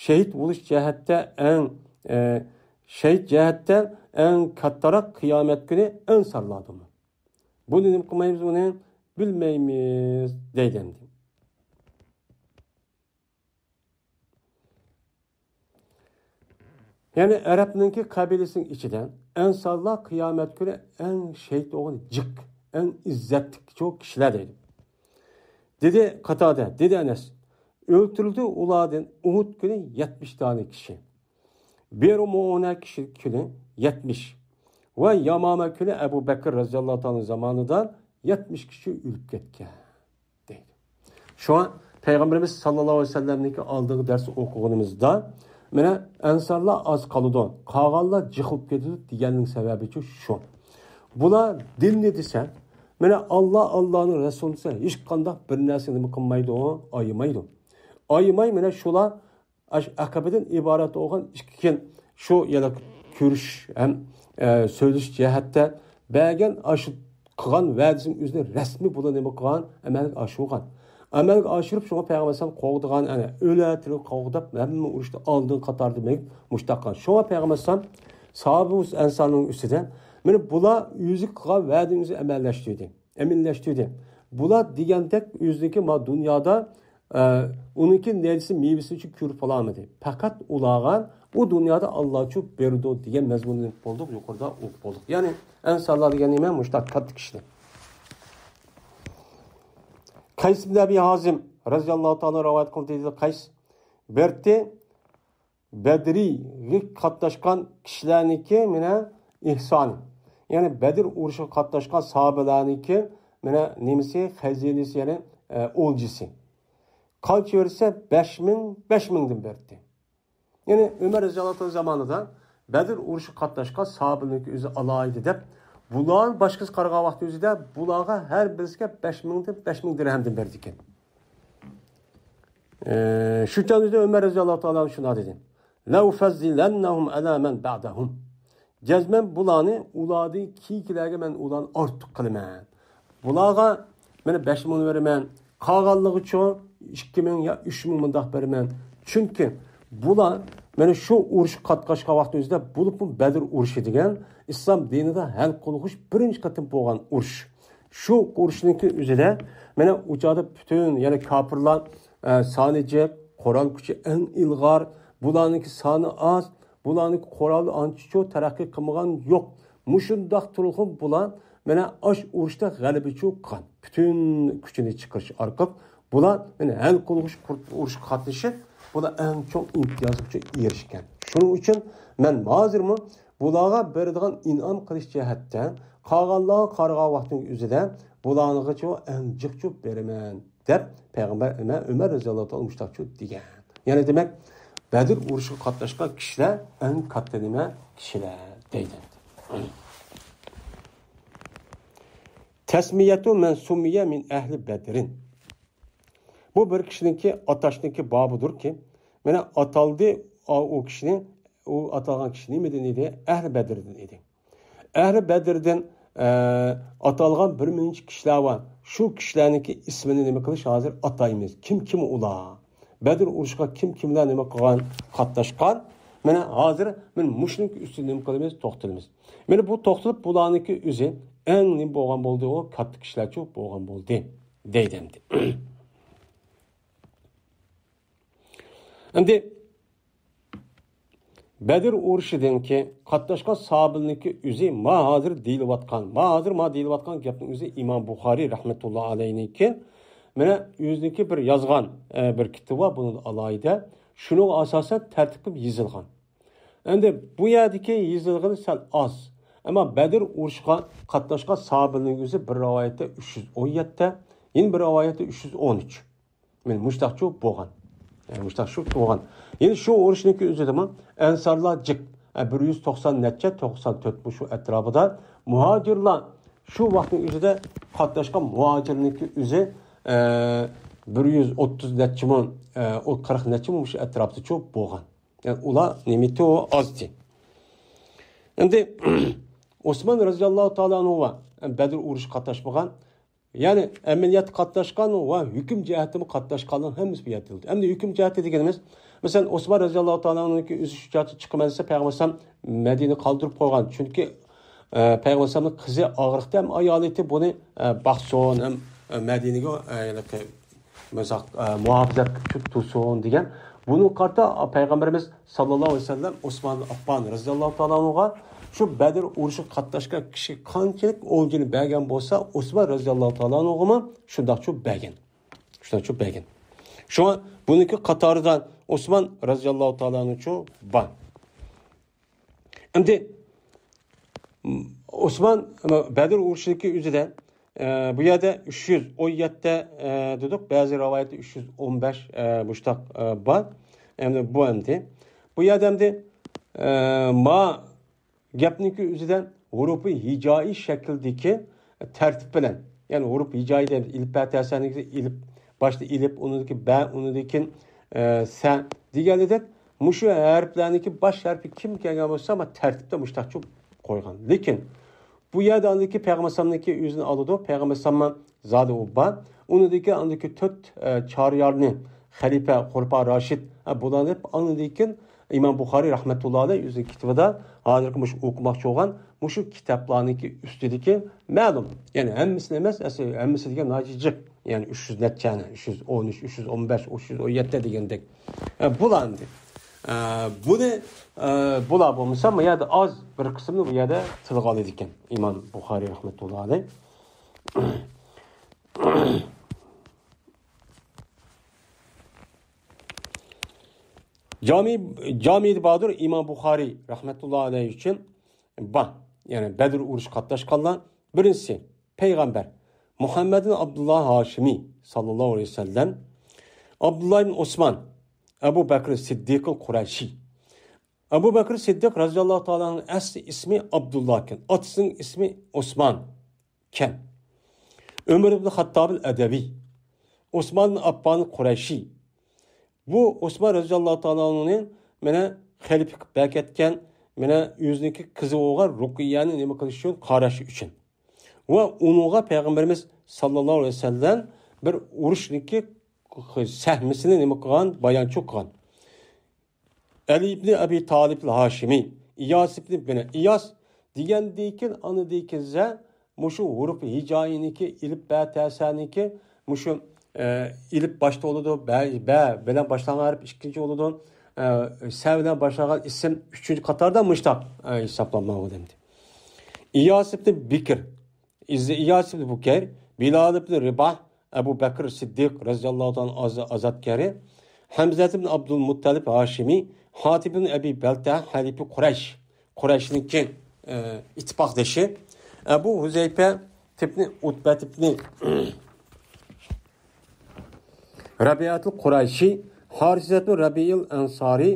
شېھىت بولۇش جەھەتتە ئەڭ، ئە، شېھىت جەھەتتە ئەڭ كاتتىراق قىيامەت كۈنى ئەنسارلاردىمۇ. بۇنى نېمە قىلمايمىز، ئۇنى بىلمەيمىز دەيدۇ ئەمدى. يەنى ئەرەبنىڭكى قەبىلىسىنىڭ ئىچىدە ئەنسارلار قىيامەت كۈنى ئەڭ شەھىت بولغان جىق، ئەڭ ئىززەتلىك شۇ كىشىلەر دەيدۇ. دېدى قاتادە، دېدى ئەنەس، ئۆلتۈرۈلدى ئۇلاردىن ئۇھۇد كۈنى يەتمىش دانە كىشى. بىئېر مەئۇنە كىشى كۈنى يەتمىش. ۋە يامامە كۈنى ئەبۇ بەكرى رەزىياللاھۇ تائالا زامانىدا يەتمىش كىشى ئۆلۈپ كەتكەن. دەيدۇ. شۇڭا پەيغەمبىرىمىز ساللاللاھۇ ئەلەيھى ۋەسەللەمنىڭكى ئالدىغا دەرس ئوقۇغىنىمىزدا، مانا، ئەنسارلار ئاز قالىدۇ، قالغانلار جىق بولۇپ كېتىدۇ دېگەننىڭ سەۋەبىچۇ شۇ. بۇلار دىننى دېسە، مانا، ئاللا، ئاللانىڭ رەسۇلى دېسە، ھېچقانداق بىر نەرسە نېمە قىلمايدۇ، ئايىمايدۇ. ئايىماي، مانا، شۇلار ئاشۇ ئەقىبىدىن ئىبارەت بولغان ئىككى كۈن شۇ يەنە كۆرۈش ھەم، ئە، سۆزلىشىش جەھەتتە بەرگەن ئاشۇ قىلغان ۋەدىسىنىڭ ئۆزىنى رەسمىي بۇلار نېمە قىلغان؟ ئەمەلگە ئاشۇرغان. ئەمەلگە ئاشۇرۇپ، شۇڭا پەيغەمبەر ئەلەيھىسسالام قوغدىغان، ئەنە، ئۆلە تىرىلىپ قوغداپ، ھەممە ئۇرۇشتا ئالدىن قاتاردا مېڭىپ مۇشۇنداق قىلغان. شۇڭا پەيغەمبەر ئەلەيھىسسالام ساھابە ئەنسارنىڭ ئۈستىدە، مانا بۇلار ئۆزى قىلغان ۋەدىنى ئۆزى ئەمەللەشتۈردى. ئەمەللەشتۈردى. بۇلار دېگەندەك ئۆزىنىڭكى ما دۇنيادا، ئە، ئۇنىڭكى نەيزىسى مېۋىسىنى كۆرۈپ بولالمىدى. پەقەت ئۇلارغا ئۇ دۇنيادا ئاللا چۈشۈپ بېرىدۇ دېگەن مەزمۇننى بولدۇق، يۇقىرىدا ئوقۇپ بولدۇق. يەنى ئەنسارلار دېگەن نېمە؟ مۇشۇنداق كاتتا كىشىلەر. قەيس ئىبن ئەبى ھازىم رەزىياللاھۇ تائالا رىۋايەت قىلدى، دېدى قەيس، بەرتى بەدرىگە قاتناشقان كىشىلەرنىڭكى مانا ئېھسانى. يەنى بەدر ئۇرۇشىغا قاتناشقان ساھابىلەرنىڭكى مانا نېمىسى، خەزىنىسى، يەنى، ئە، ئولجىسى. قانچە بەرسە، بەش مىڭ، بەش مىڭدىن بەردى. يەنى ئۆمەر رەزىياللاھۇ تائالا زامانىدا بەدر ئۇرۇشىغا قاتناشقان ساھابىلەرنىڭكى ئۆزى ئالاھىدە دەپ، بۇلار باشقىسى قارىغان ۋاقىت ئۆزىدە بۇلارغا ھەر بىرسىگە بەش مىڭدىن، بەش مىڭ دىرھەمدىن بەردىكەن. ئى، شۇ چاغدا ئۆمەر رەزىياللاھۇ تائالا شۇنداق دېدى. لَأُفَضِّلَنَّهُمْ عَلَى مَنْ بَعْدَهُمْ. جەزمەن بۇلارنى ئۇلاردىن كېيىنكىلەرگە مەن ئۇلارنى ئارتۇق قىلىمەن. بۇلارغا مانا بەش مىڭنى بېرىمەن. قالغانلىقىچۇ ئىككى مىڭ يا ئۈچ مىڭ مۇنداق بېرىمەن. چۈنكى بۇلار مانا شۇ ئۇرۇشقا قاتناشقان ۋاقتى ئۆزىدە، بولۇپمۇ بەدر ئۇرۇشى دېگەن ئىسلام دىنىدا ھەل قىلغۇچ بىرىنچى قېتىم بولغان ئۇرۇش. شۇ ئۇرۇشنىڭكى ئۆزىدە مانا ئۇ چاغدا پۈتۈن، يەنى كاپىرلار، ئە، سانى جىق، قورال كۈچى ئەڭ ئىلغار، بۇلارنىڭكى سانى ئاز، بۇلارنىڭكى قورالى ئانچىچۇ تەرەققىي قىلمىغان يوق. مۇشۇنداق تۇرۇلغان بۇلار مانا ئاش ئۇرۇشتا غەلىبىچۇ قىلغان. پۈتۈن كۈچىنى چىقىرىش ئارقىلىق بۇلار مانا ھەل قىلغۇچ قۇرۇپ ئۇرۇشقا قاتنىشىپ، بۇلار ئەڭ چوڭ ئىمتىيازغىچۇ ئېرىشكەن. شۇنىڭ ئۈچۈن مەن ھازىرمۇ بۇلارغا بېرىدىغان ئىنئام قىلىش جەھەتتە قالغانلارغا قارىغان ۋاقتىنىڭ ئۆزىدە بۇلارغىچۇ ئەڭ جىقچۇ بېرىمەن، دەپ پەيغەمبەر ئۆمەر، ئۆمەر رەزىياللاھۇ تائالا مۇشتاقچۇ دېگەن. يەنى دېمەك، بەدر ئۇرۇشىغا قاتناشقان كىشىلەر ئەڭ كاتتا نېمە كىشىلەر دەيدۇ. تسمية من سمي من أهل بدر. بۇ بىر كىشىنىڭكى ئاتاشنىڭكى بابىدۇركى، مانا ئاتالدى، ئا، ئۇ كىشىنى، ئۇ ئاتالغان كىشى نېمىدىن ئىدى؟ ئەھلى بەدردىن ئىدى. ئەھلى بەدردىن، ئە، ئاتالغان بىر مۇنچە كىشىلەر بار. شۇ كىشىلەرنىڭكى ئىسمىنى نېمە قىلىش ھازىر ئاتايمىز. كىم، كىم ئۇلار؟ بەدر ئۇرۇشىغا كىم، كىملەر نېمە قىلغان، قاتناشقان؟ مانا ھازىر مانا مۇشۇنىڭ ئۈستىدە نېمە قىلىمىز؟ توختىلىمىز. مانا بۇ توختىلىپ، بۇلارنىڭكى ئۆزى ئەڭ نېمە بولغان بولدى؟ ئۇ كاتتا كىشىلەرچۇ بولغان بولدى. دەيدۇ ئەمدى. ئەمدى بەدر ئۇرۇشىدىنكى قاتناشقان ساھابىلەرنىڭكى ئۆزى ما ھازىر دېيىلىۋاتقان، ما ھازىر ما دېيىلىۋاتقان گەپنىڭ ئۆزى ئىمام بۇخارىي رەھمەتۇللا ئەلەيھنىڭكى، مانا، ئۆزىنىڭكى بىر يازغان، ئە، بىر كىتابى بار، بۇنىڭدا ئالاھىدە. شۇنىڭغا ئاساسەن تەرتىپ قىلىپ يېزىلغان. ئەمدى بۇ يەردىكى يېزىلغىنى سەل ئاز. ئەمما بەدر ئۇرۇشىغا قاتناشقان ساھابىلەرنىڭ ئۆزى بىر رىۋايەتتە ئۈچ يۈز ئون يەتتە، يەنە بىر رىۋايەتتە ئۈچ يۈز ئون ئۈچ. مانا مۇشتاقچۇ بولغان. يەنى مۇشتاقچۇ بولغان. يەنى شۇ ئۇرۇشنىڭكى ئۆزىدىمۇ ئەنسارلار جىق، ئە، بىر يۈز توقسان نەچچە، توقسان تۆت مۇشۇ ئەتراپىدا. مۇھاجىرلار شۇ ۋاقىتنىڭ ئۆزىدە قاتناشقان مۇھاجىرنىڭكى ئۆزى، ئە، بىر يۈز ئوتتۇز نەچچىمۇ، ئە، ئۇ قىرىق نەچچىمۇ مۇشۇ ئەتراپتىچۇ بولغان. يەنى ئۇلار نېمىتى ئۇ ئازدى. ئەمدى ئوسمان رەزىياللاھۇ تائالا ئەنھۇ ۋە بەدر ئۇرۇشى قاتناشمىغان، يەنى ئەمەلىيەتتە قاتناشقان ۋە ھۆكۈم جەھەتتىمۇ قاتناشقانلارنىڭ ھەممىسى بۇ يەردە دېيىلدى. ئەمدى ھۆكۈم جەھەتتە دېگىنىمىز، مەسىلەن، ئوسمان رەزىياللاھۇ تائالا ئەنھۇنىڭكى ئۆزى شۇ جەھەتتە چىقىمەن دېسە، پەيغەمبەر ئەلەيھىسسالام مەدىنە قالدۇرۇپ قويغان. چۈنكى، ئە، پەيغەمبەر ئەلەيھىسسالامنىڭ قىزى ئاغرىقتا ھەم ئايالى ئېيتتى، بۇنى، ئە، باقسۇن، ھەم، ئە، مەدىنىگە، ئە، ھېلىقى مۇھاپىزەت قىلىپ تۇرسۇن دېگەن. بۇنىڭغا قارىتا پەيغەمبىرىمىز ساللاللاھۇ ئەلەيھى ۋەسەللەم ئوسمان ئەپپان رەزىياللاھۇ تائالا ئانھۇغا شۇ بەدر ئۇرۇشىغا قاتناشقان كىشى قانچىلىك ئولجىنى بەرگەن بولسا، ئوسمان رەزىياللاھۇ تائالا ئانھۇغىمۇ شۇنداقچۇ بەرگەن. شۇنداقچۇ بەرگەن. شۇڭا بۇنىڭكى قاتارىدا ئوسمان رەزىياللاھۇ تائالا ئانھۇچۇ بار. ئەمدى ئوسمان بەدر ئۇرۇشىدىكى ئۆزىدە، ئە، بۇ يەردە ئۈچ يۈز ئون يەتتە، ئە، دېدۇق، بەزى رىۋايەتتە ئۈچ يۈز ئون بەش، ئە، مۇشتاق، ئە، بار. ئەمدى بۇ ئەمدى. بۇ يەردە ئەمدى، ئە، ما گەپنىڭكى ئۆزىدە ھۇرۇپى ھىجائىي شەكىلدىكى تەرتىپ بىلەن، يەنى ھۇرۇپ ھىجائىي دەپ ئېلىپبە تەسەنىكى ئېلىپ، باشتا ئېلىپ، ئۇنىڭدىكى بە، ئۇنىڭدىن كېيىن، ئە، سە دېگەندەك، مۇشۇ ھەرپلەرنىڭكى باش ھەرپى كىم كەلگەن بولسا، ما تەرتىپتە مۇشتاقچە قويغان. لېكىن بۇ يەردە ئاندىكى پەيغەمبەر ئەلەيھىسسالامنىڭكى ئۆزىنى ئالىدۇ. پەيغەمبەر ئەلەيھىسسالام زادى ئۇ بار. ئۇنىڭدىكى ئاندىكى تۆت، ئە، چارىيارنى خەلىپە، خۇلەپا راشىد، ئە، بۇلارنى ئاندىن كېيىن ئىمام بۇخارىي رەھمەتۇللا ئەلەيھ ئۆزىنىڭ كىتابىدا ھازىرقى مۇشۇ ئوقۇماقچى بولغان مۇشۇ كىتابلارنىڭكى ئۈستىدىكى مەلۇم. يەنى ھەممىسىنى ئەمەس، ئەسلى ھەممىسى دېگەن ناھايىتى جىق. يەنى ئۈچ يۈز نەچچەنى، ئۈچ يۈز ئون ئۈچ، ئۈچ يۈز ئون بەش، ئۈچ يۈز ئون يەتتە دېگەندەك. ئە، بۇلار ئەمدى. ئە، بۇنى، ئە، بۇلار بولمىسا، ما يەردە ئاز بىر قىسمىنى بۇ يەردە تىلغا ئالىدىكەن ئىمام بۇخارىي رەھمەتۇللا ئەلەيھ. جامى، جامىدا باردۇر ئىمام بۇخارىي رەھمەتۇللا ئەلەيھ ئۈچۈن بار. يەنى بەدر ئۇرۇشىغا قاتناشقانلار، بىرىنچىسى پەيغەمبەر مۇھەممەدىن ئابدۇللا ھاشىمىي ساللاللاھۇ ئەلەيھى ۋەسەللەم، ئابدۇللا ئىبن ئوسمان، ئەبۇ بەكرى سىددىقىل قۇرەيشى. ئەبۇ بەكرى سىددىق رەزىياللاھۇ تائالا ئەنھۇنىڭ ئەسلى ئىسمى ئابدۇللا ئىكەن، ئاتىسىنىڭ ئىسمى ئوسمان ئىكەن. ئۆمەر ئىبن خەتتابىل ئەدەۋى، ئوسمان ئىبن ئەففان قۇرەيشى. بۇ ئوسمان رەزىياللاھۇ تائالا ئەنھۇنى مانا خەلىپە قىلىپ بەركەتكەن، مانا ئۆزىنىڭكى قىزى بولغان رۇقىيەنى نېمە قىلىش ئۈچۈن، قاراش ئۈچۈن. ۋە ئۇنىڭغا پەيغەمبىرىمىز ساللاللاھۇ ئەلەيھى ۋەسەللەم بىر ئۇرۇشنىڭكى سەھمىسىنى نېمە قىلغان، بايانچۇ قىلغان. ئەلى ئىبنى ئەبى تالىب ھاشىمىي، ئىياس ئىبنى بىن ئىياس دېگەندىن كېيىن، ئاندىن كېيىن زە، مۇشۇ ھۇرۇپ ھىجائىينىڭكى، ئېلىپبە تەسەنىڭكى، مۇشۇ، ئە، ئېلىپ باشتا بولىدۇ، بە، بە بىلەن باشلانغان ھەرپ ئىككىنچى بولىدۇ، ئە، سە بىلەن باشلانغان ئىسىم ئۈچىنچى قاتاردا مۇشتاق، ئە، ھېسابلانماقتا ئەمدى. ئىياس ئىبنى بىكىر، ئىز-، ئىياس ئىبنى بۇكەير، بىلال ئىبنى رىباھ، ئەبۇ بەكرى سىددىق رەزىياللاھۇ تائالا ئانھۇ ئاز-، ئازادكارى، ھەمزە ئىبنى ئابدۇلمۇتتەلىپ ھاشىمىي، ھاتىب ئىبنى ئەبى بەلتە، ھەلىپە قۇرەيش، قۇرەيشنىڭكى، ئە، ئىتتىپاقدىشى، ئەبۇ ھۇزەيپە ئىبنى ئۇتبە ئىبنى رەبىئەتۇل قۇرەيشى، ھارىسەتۇ رەبىئىل ئەنسارى،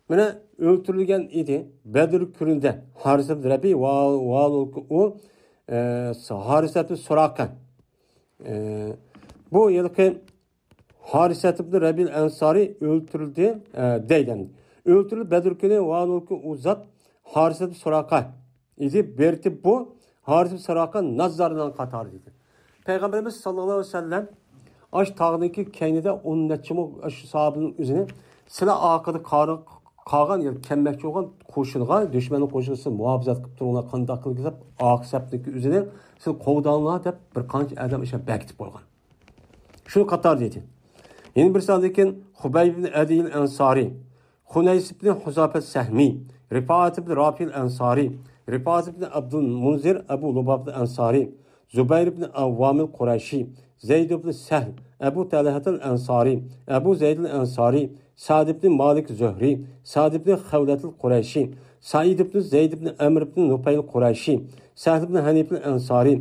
مانا ئۆلتۈرۈلگەن ئىدى. بەدر كۈنىدە ھارىسەتۇ رەبىئ ۋە، ۋە ئۇ، ئە، ھارىسەتۇ سۇراقە. ئە، بۇ ھېلىقى ھارىسەت ئىبنى رەبىئىل ئەنسارى ئۆلتۈرۈلدى، ئە، دەيدۇ. ئۆلتۈرۈلۈپ بەدر كۈنى ۋە ئۇ زات ھارىسەتۇ سۇراقە ئىدى، بېرىتىپ بۇ ھارىس سۇراقە نازارنىڭ قاتارى دېدى. پەيغەمبىرىمىز ساللاللاھۇ ئەلەيھى ۋەسەللەم ئاش تاغنىڭكى كەينىدە ئون نەچچە مىڭ ئاشۇ ساھابىنىڭ ئۆزىنى سىلەر ئارقىدا قار-، قالغان يا كەلمەكچى بولغان قوشۇنغا، دۈشمەننىڭ قوشۇنىسى مۇھاپىزەت قىلىپ تۇرۇڭلار، قانداق قىلىپ دەپ ئارقا سەپنىڭكى ئۆزىنى سىلەر قوغداڭلار دەپ بىر قانچە ئادەم ئىشلەپ بەكىتىپ قويغان. شۇ قاتار دېدى. يەنە بىر ساندىن كېيىن خۇبەيب ئىبن ئەدىل ئەنسارى، خۇنەيس ئىبن خۇزافەت سەھمى، رىپائەت ئىبن رافىل ئەنسارى، رىپائەت ئىبن ئابدۇل مۇنزىر، ئەبۇ لۇبابەت ئەنسارى، زۇبەير ئىبن ئەۋۋامىل قۇرەيشى، زەيد ئىبن سەھل، ئەبۇ تەلھەتىل ئەنسارى، ئەبۇ زەيدىل ئەنسارى، سەد ئىبن مالىك زۆھرى، سەد ئىبن خەۋلەتىل قۇرەيشى، سەئىد ئىبن زەيد ئىبن ئەمر ئىبن نۇپەيل قۇرەيشى، سەھل ئىبن ھەنىفىل ئەنسارى،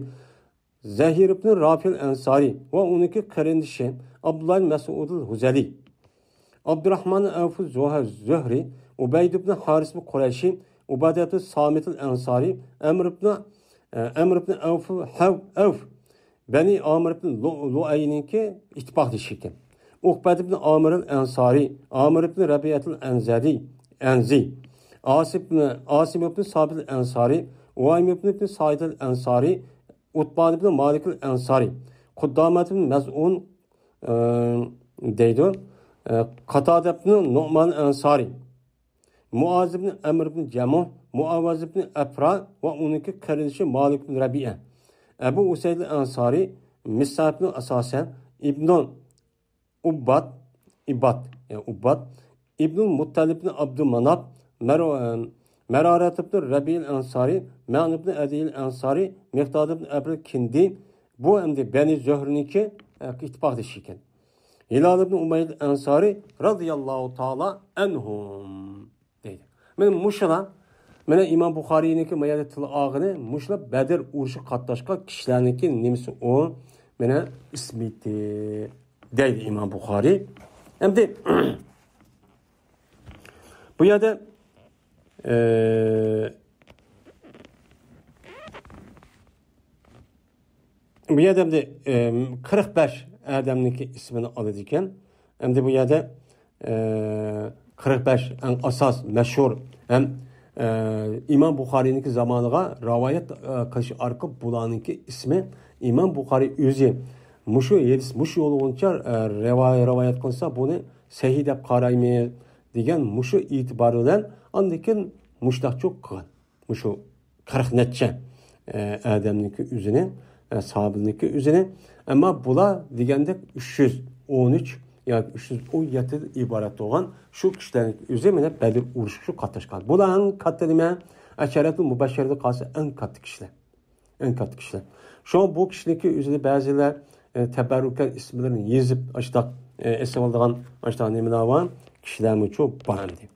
زەھىر ئىبن رافىل ئەنسارى ۋە ئۇنىڭكى قېرىندىشى ئابدۇللا ئىبن مەسئۇدۇل ھۇزەلى، ئابدۇراھمان ئەۋفۇ زۇھە-، زۆھرى، ئۇبەيد ئىبن ھارىس قۇرەيشى، ئۇبادەتۇ سامىتىل ئەنسارى، ئەمر ئىبن، ئەمر ئىبن ئەۋفۇ ھەۋ-، ئەۋف، بەنى ئامىر ئىبن لۇ-، لۇئەينىڭكى ئىتتىپاقدىشى ئىكەن. ئۇقبەت ئىبن ئامىرىل ئەنسارى، ئامىر ئىبن رەبىئەتىل ئەنزەدى، ئەنزى، ئاسىم ئىبن، ئاسىم ئىبن سابىت ئەنسارى، ئۇۋايم ئىبن، ئىبن سائىدىل ئەنسارى، ئۇتبان ئىبن مالىكىل ئەنسارى، قۇددامەت ئىبن مەزئۇن، ئە، دەيدۇ، ئە، قاتادە ئىبن نۇئمان ئەنسارى، مۇئاز ئىبن ئەمر ئىبن جەمۇھ، مۇئاۋىز ئىبن ئەپرا ۋە ئۇنىڭكى قېرىندىشى مالىك ئىبن رەبىئە، ئەبۇ ئۇسەيد ئەنسارى، مىسسا ئىبن ئاساسە، ئىبن ئۇبباد، ئىباد، ئۇبباد، ئىبنۇل مۇتتەلىبنى ئابدۇماناپ، مەر-، مەرارەت ئىبن رەبىئىل ئەنسارى، مەئن ئىبن ئەدىل ئەنسارى، مىقداد ئىبن ئەبىل كىندى، بۇ ئەمدى بەنى زۆھرىنىڭكى، ئە، ئىتتىپاقدىشى ئىكەن. ھىلال ئىبن ئۇمەييە ئەنسارى رازىياللاھۇ تائالا ئەنھۇم دەيدۇ. مانا مۇشۇلار، مانا ئىمام بۇخارىينىڭكى ما يەردە تىل ئالغىنى، مۇشۇلار بەدر ئۇرۇشىغا قاتناشقان كىشىلەرنىڭكى نېمىسى ئۇ؟ مانا ئىسمىتى دەيدۇ ئىمام بۇخارىي. ئەمدى بۇ يەردە، ئە، بۇ يەردە ئەمدى، ئە، قىرىق بەش ئادەمنىڭكى ئىسمىنى ئالىدىكەن. ئەمدى بۇ يەردە، ئە، قىرىق بەش ئەڭ ئاساس، مەشھۇر ھەم، ئە، ئىمام بۇخارىينىڭكى زامانىغا رىۋايەت، ئە، قىلىش ئارقىلىق بۇلارنىڭكى ئىسمى ئىمام بۇخارىي ئۆزى مۇشۇ ھەدىس، مۇشۇ يول بويىچە، ئە، رىۋايە-، رىۋايەت قىلسا، بۇنى سەھىھ دەپ قارايمىز دېگەن مۇشۇ ئېتىبار بىلەن ئاندىن كېيىن مۇشتاقچۇ قىلغان. مۇشۇ قىرىق نەچچە، ئە، ئادەمنىڭكى ئۆزىنى، ئە، ساھابىنىڭكى ئۆزىنى. ئەمما بۇلار دېگەندەك ئۈچ يۈز ئون ئۈچ ياكى ئۈچ يۈز ئون يەتتىدىن ئىبارەت بولغان شۇ كىشىلەرنىڭكى ئۆزى مانا بەدر ئۇرۇشىغا قاتناشقان. بۇلار ئەڭ كاتتا نېمە؟ ئەشەرەتۇل مۇبەششەرىدىن قالسا ئەڭ كاتتا كىشىلەر. ئەڭ كاتتا كىشىلەر. شۇڭا بۇ كىشىنىڭكى ئۆزىنى بەزىلەر، ئە، تەبەررۇكەن ئىسىملىرىنى يېزىپ، ئاشتاق، ئە، ئېسىۋالىدىغان ئاشتاق نېمىلەر بار؟ كىشىلەرمۇچۇ بار ئەمدى.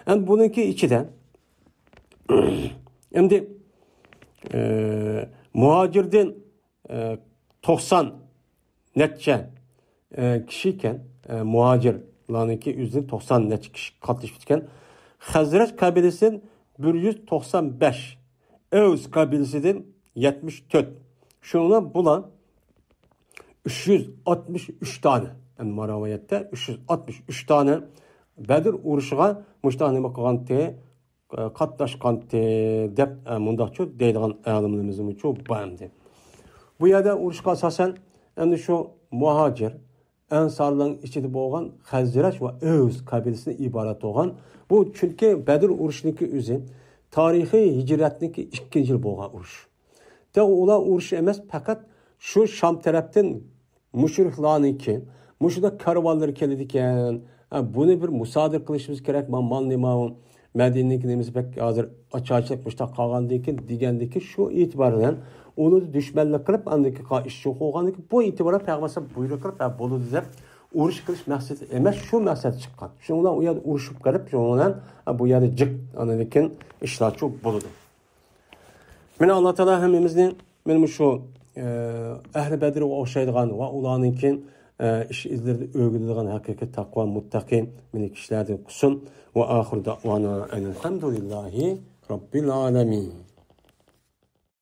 ئەمدى بۇنىڭكى ئىچىدە ئەمدى، ئە، مۇھاجىردىن، ئە، توقسان نەچچە، ئە، كىشى ئىكەن، ئە، مۇھاجىرلارنىڭكى ئۆزىدىن توقسان نەچچە كىشى قاتنىشىپ كەتكەن. خەزرەج قەبىلىسىدىن بىر يۈز توقسان بەش، ئەۋس قەبىلىسىدىن يەتمىش تۆت. شۇنىڭ بىلەن بۇلار ئۈچ يۈز ئاتمىش ئۈچ دانە، يەنى ما رىۋايەتتە ئۈچ يۈز ئاتمىش ئۈچ دانە بەدر ئۇرۇشىغا مۇشۇنداق نېمە قىلغانتى، قاتناشقانتى دەپ، ئە، مۇنداقچۇ دەيدىغان ئالىملىرىمىزمۇچۇ بار ئەمدى. بۇ يەردە ئۇرۇشقا ئاساسەن ئەمدى شۇ مۇھاجىر، ئەنسارلارنىڭ ئىچىدە بولغان خەزرەج ۋە ئەۋس قەبىلىسىدىن ئىبارەت بولغان. بۇ چۈنكى بەدر ئۇرۇشىنىڭكى ئۆزى تارىخىي ھىجرەتنىڭكى ئىككىنچى يىل بولغان ئۇرۇش. تېخى ئۇلار ئۇرۇش ئەمەس، پەقەت شۇ شام تەرەپتىن مۇشرىكلارنىڭكى مۇشۇنداق كارۋانلىرى كېلىدىكەن. ھە، بۇنى بىر مۇسادىرە قىلىشىمىز كېرەك. ما مال نېمە ئۇ؟ مەدىنىنىڭكى نېمىسى بەك ھازىر ئاچارچىلىق مۇشتاق قالغاندىن كېيىن دېگەندىكى شۇ ئېتىبار بىلەن ئۇنى دۈشمەنلىك قىلىپ، ئاندىن كېيىن قا-، ئىش يوق بولغاندىن كېيىن بۇ ئېتىبار بىلەن پەيغەمبەر بۇيرۇق قىلىپ، ھە، بولىدۇ دەپ ئۇرۇش قىلىش مەقسىتى ئەمەس، شۇ مەقسەت چىققان. شۇنىڭ بىلەن ئۇ يەردە ئۇرۇشۇپ قېلىپ، شۇنىڭ بىلەن، ھە، بۇ يەردە جىق، ئاندىن كېيىن ئىشلارچۇ بولىدۇ. مانا ئاللا تائالا ھەممىمىزنى مانا مۇشۇ، ئە، ئەھلى بەدرگە ئوخشايدىغان ۋە ئۇلارنىڭكى، ئە، ئىش ئىزلىرىدا ئۆگىنىدىغان ھەقىقىي تەقۋا مۇتتەقى مانا كىشىلەردىن قىلسۇن. ۋە ئاخىر دەئۋانا ئەنىل ھەمدۇلىللاھى رەببىل ئالەمىن.